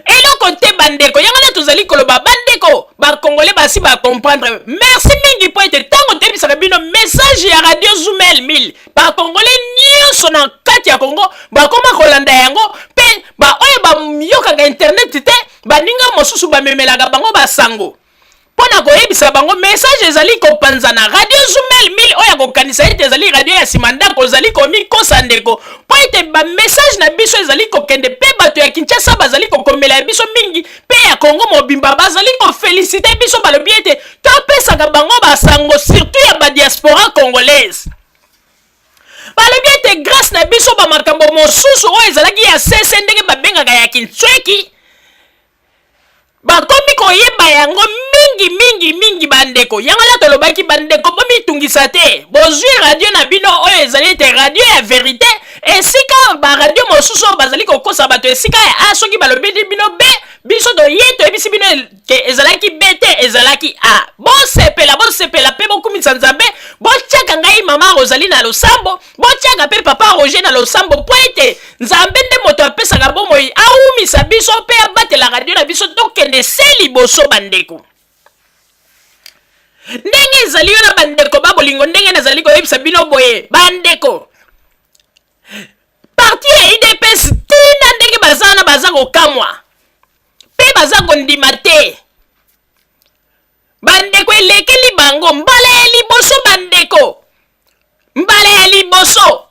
eloko te. Bandeko, yango nde tozali koloba. Bandeko bakongole basi bacomprendre. Merci mingi, mpo ete ntango toyebisaka bino message ya Radio Zumel 1000, bakongole nyonso na kati ya Congo bakoma kolanda yango, mpe baoyo bayokaka internet te, baninga mosusu bamemelaka bango basango mpo na koyebisa bango message ezali kopanzana. Radio Zumel 1000 oyo akokanisa ete ezali radio ya nsima ndako, ozali komikosa ndeko, mpo ete bamessage na biso ezali kokende, mpe bato ya Kinshasa bazali kokomela ya biso mingi, mpe ya Kongo mobimba bazali koféliciter biso. Balobi ete topesaka bango basango, surtout ya badiaspora congolaise. Balobi ete grâce na biso, bamakambo mosusu oyo ezalaki ya sese, ndenge babengaka ya kintsweki, bakomi koyeba yango mingi mingi mingi. Bandeko, yango wana tolobaki, bandeko, bomitungisa te. Bozwi radio na bino oyo ezali ete radio ya vérité, esika baradio mosusu oyo bazali kokosa bato. Esika ya A, soki balobi bino B, biso toye toyebisi bino ke ezalaki B te, ezalaki A. Bosepela, bosepela mpe bokumisa Nzambe. Botiaka ngai mama Rosalie na losambo, botiaka mpe papa Roger na losambo, mpo ete Nzambe nde moto apesaka bomoi, awumisa biso mpe abatela radio na biso, tokende se liboso. Bandeko, ndenge ezali yo na bandeko ba bolingo, ndenge nazali koyebisa bino boye, bandeko, parti ya UDPS, ntina ndenge baza wana, baza kokamwa mpe baza kondima te. Bandeko, elekeli bango mbala ya liboso. Bandeko, mbala ya liboso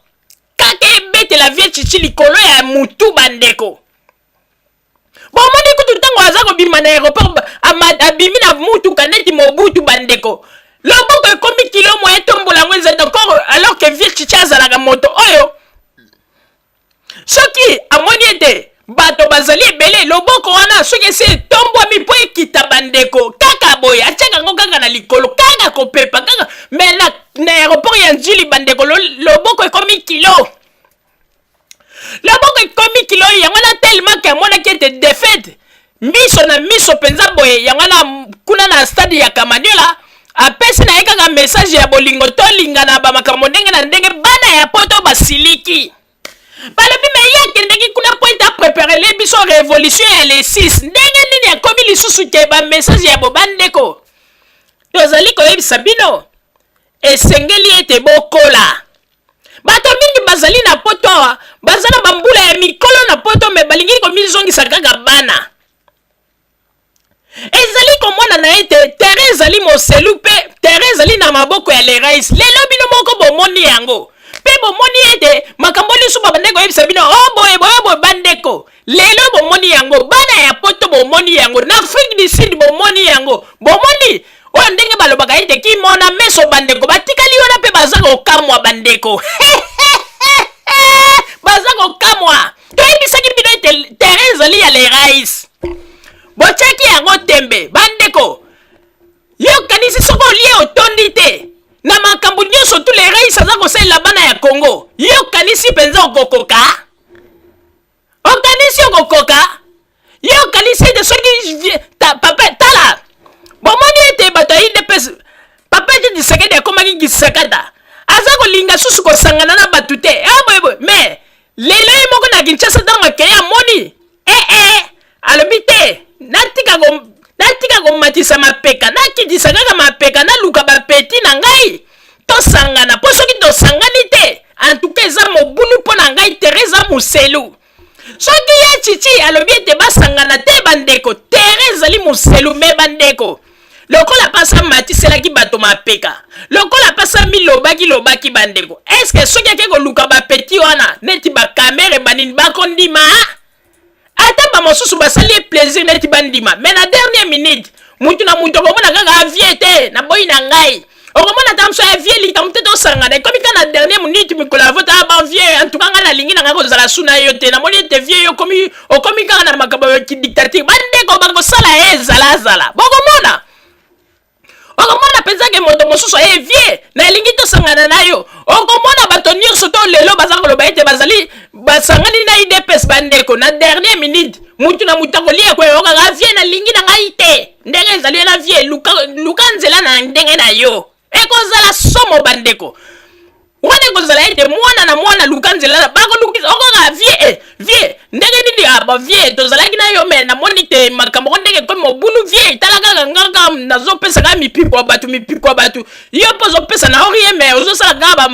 kaka ebetela vieux Tshitshi likolo ya mutu. Bandeko, bomoni kutu ntango aza kobima na aéroport, abimi na mutuka neti Mobutu. Bandeko, loboko ekomi kilo, moye etombola yango ezali encore, alors que vieux Tshitshi azalaka moto oyo soki amoni ete bato bazali ebele, loboko wana soki esi etombwami mpo ekita, bandeko, kaka boye atiaka yango kaka na likolo, kaka kopepa kaka. Mais na aéroport ya Njili, bandeko, loboko ekomi kilo, loboko ekomi kilo. Yango wana tellement ke amonaki ete défaite miso na miso mpenza boye. Yango wana kuna na stade ya Kamaniola apesi na ye kaka message ya bolingo, tolingana, bamakambo ndenge na ndenge. Bana ya Poto basiliki, balobi: "Me ye akendeki kuna po ete apréparer biso révolution ya le 6, ndenge nini akomi lisusu ke bamessage ya bo?" Bandeko, tozali koyebisa bino, esengeli ete bokola. Bato mingi bazali na Poto awa, baza na bambula ya mikolo na Poto, me balingi komizongisa kaka bana. Ezali komonana ete terrain ezali moselu mpe terrain ezali na maboko ya le rais. Lelo bino moko bomoni yango, mpe bomoni ete makambo nyonso babandeki koyebisa bino o oh, boye boye boye, bandeko, lelo bomoni yango. Bana ya Poto bomoni yango, na Afrique du Sud bomoni yango, bomoni oyo ndenge balobaka ete kimona meso. Bandeko batikali wana mpe baza kokamwa. Bandeko baza kokamwa. Toyebisaki bino ete terrain ezali ya le rais, botiaki yango tembe. Bandeko, yo okanisi soki olie otondi te na makambo nyonso tu le rais aza kosalela bana ya Congo, yo okanisi mpenza okokoka? Okanisi okokoka? Yo okanisi ete soki papa, tala, bomoni ete bato ya UDPS, papa ete Tshisekedi akomaki gisakata, aza kolinga susu kosangana na bato te, boyeboye. Mais lelo ye moko na Kinshasa, ntango akei, amoni ee eh, alobi te, natika komatisa mapeka, nakitisa kaka mapeka, naluka bapeti na ngai, tosangana, mpo soki tosangani te, antuka eza mobulu mpo na moselu. Soki ya Chichi alobi ete basangana te bandeko, terrain ezali moselu. Me bandeko, lokola pasa matiselaki bato mapeka, lokola pasa milobaki lobaki bandeko, eske soki ake koluka bapeti wana neti bakamere banini bakondima? Ata bamosusu basali ye plaisir neti bandima, me na dernière minute mutu na mutu okomona kaka avie te, naboyi na ngai. Okomona ata mosu avie likambo te, tosangana, ekomi kaka na dernière minute, mikolo ya vote, ah bon vie, en tout cas ngai nalingi na ngai kozala su na yo te, namoni ete vie yo okomi, okomi kaka na makambo ya kidictature. Bandeko, bakosala ye ezalazala, bokomona, okomona mpenza ke moto mosusu aye, vie, nalingi tosangana na yo. Okomona bato nyonso to lelo baza koloba ete bazali basangani na UDPS, bandeko, na dernière minute mutu na mutu akolia koyokaka, vie, nalingi na ngai te, ndenge ezali na vie, luka, luka nzela na ndenge na yo. Ekozala somo bandeko, wana ekozala ete mwana na mwana luka nzela na bakolukisa. Okoka vie, eh, vie, ndenge nini? Ah, ba vie, tozalaki na yo, me namoni te makambo ngo ndenge ekomi mobulu. Vie, tala kaka ngaka nazopesa kaka mipiko ya bato, mipiko ya bato, yo mpo ozopesa na orie, me ozosala kaka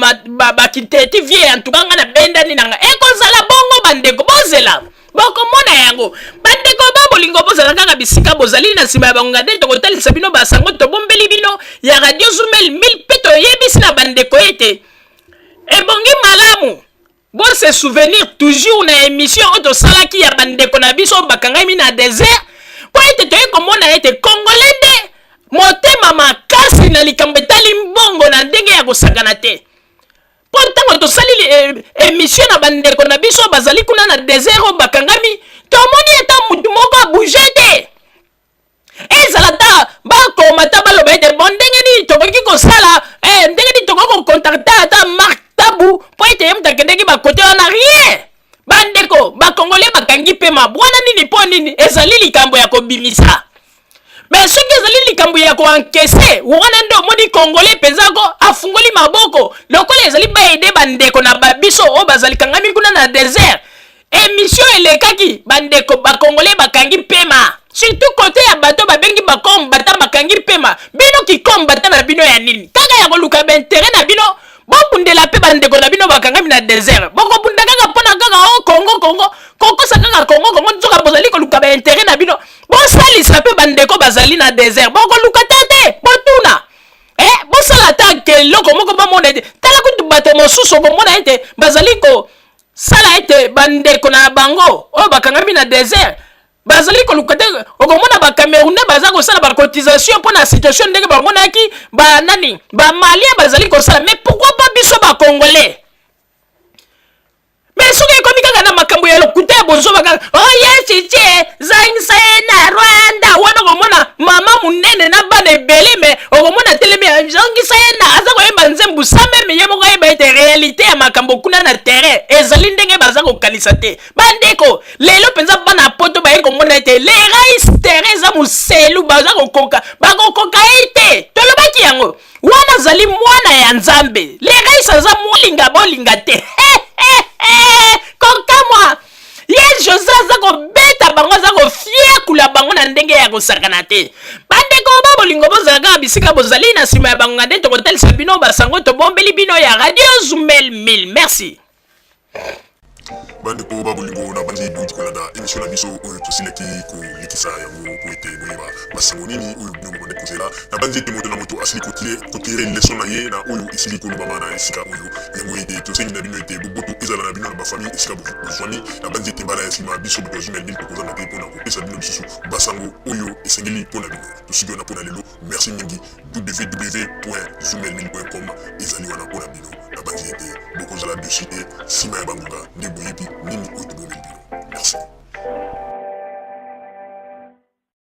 bakiteti. Vie, antuka nga nabendani na nga. Ekozala bongo bandeko, bozela, bokomona yango. Bandeko ba bolingo, bozala kaka bisika bozali na nsima ya bangonga nde tokotalisa bino basango tobombeli bino ya Radio Zumel 1000. Mpe toyebisi na bandeko ete ebongi malamu bose souvenir toujours na émission oyo tosalaki ya bandeko na biso bakangami na désert, mpo ete toye komona ete Congolais nde motema makasi na likambo etali mbongo na ndenge ya kosakana te. Mpo ntango tosali émission na bandeko na biso bazali kuna na désert oyo bakangami, tomoni ata mutu moko abouge te, ezala ta bakoma ta baloba ete bon, ndenge nini tokoki kosala, ndenge nini tokoki kocontacter ata Mark Tabu mpo ete ye moto akendeki bakote wana? Rien bandeko, bakongole bakangi mpe mabwana nini? Mpo nini? Ezali likambo ya kobimisa. Me soki ezali likambo ya koencaisser, wana nde omoni Congolais mpenza ko afungoli maboko. Lokola ezali baaider bandeko na babiso oyo bazali kangami kuna na désert, émission elekaki, bandeko bakongolais bakangi pema, surtout kote ya bato babengi bakombata, bakangi pema. Bino kikombata na bino ya nini? Kaka ya koluka baintérêt na bino. Bobundela mpe bandeko na bino bakangami na désert. Bokobunda kaka mpona kaka o Kongo, Kongo, kokosa kaka Kongo, Kongo, nzoka bozali koluka baintérêt na bino. Bosalisa mpe bandeko bazali na désert, bokoluka te te, botuna, bosala ata keloko moko bamona ete tala kutu bato mosusu okomona ete bazali kosala ete bandeko na bango oyo bakangami na désert bazali koluka te. Okomona Bacamerounais baza kosala bacotisation mpo na situation ndenge bamonaki banani, Bamalien bazali kosala, mais pourquoi pas biso Bacongolais? Mais soki ekomi kaka na makambo ya lokuta ya bozoba kaka, oye Chiche, zangisa ye na Rwanda, wana okomona mama monene na bana ebele, me okomona telemi, zongisa ye na, aza koyemba nzembo sa meme ye moko ayeba ete réalité ya makambo kuna na terrain ezali ndenge baza kokanisa te. Bandeko, lelo mpenza bana poto baye komona ete le rais, terrain eza moselu, baza kokoka, bakokoka ye te. Tolobaki yango wana, azali mwana ya Nzambe. Le rais aza molinga bolinga te, kokamwa ye José aza kobeta bango, aza kofiakula bango na ndenge ya kosakana te. Bandeko ba bolingo, bozala kaka bisika bozali na nsima ya bangonga nde tokotalisa bino basango tobombeli bino ya Radio Zumel 1000. Merci. Bandeko ba bolingo, na bandi bouti kolanda émission na biso oyo tosilaki kolekisa yango po ete boyeba basango nini oyo bino bobandi kozela. Na bandi ete moto na moto asili kotirer leçon na ye na oyo esili kolobama na esika oyo yango, ete tosengi na bino ete boboto ezala na bino na bafamille esika bozwami. Na bandi ete mbala ya nsima, biso bato ya Zumel 1000 tokozanga te mpona kopesa bino lisusu basango oyo esengeli mpona bino. Tosuki wana mpona lelo. Merci mingi. www.zumel1000.com ezali wana mpona bino. Na bandi ete bokozala dessus te nsima ya bangonga nde boyebi nini oyo.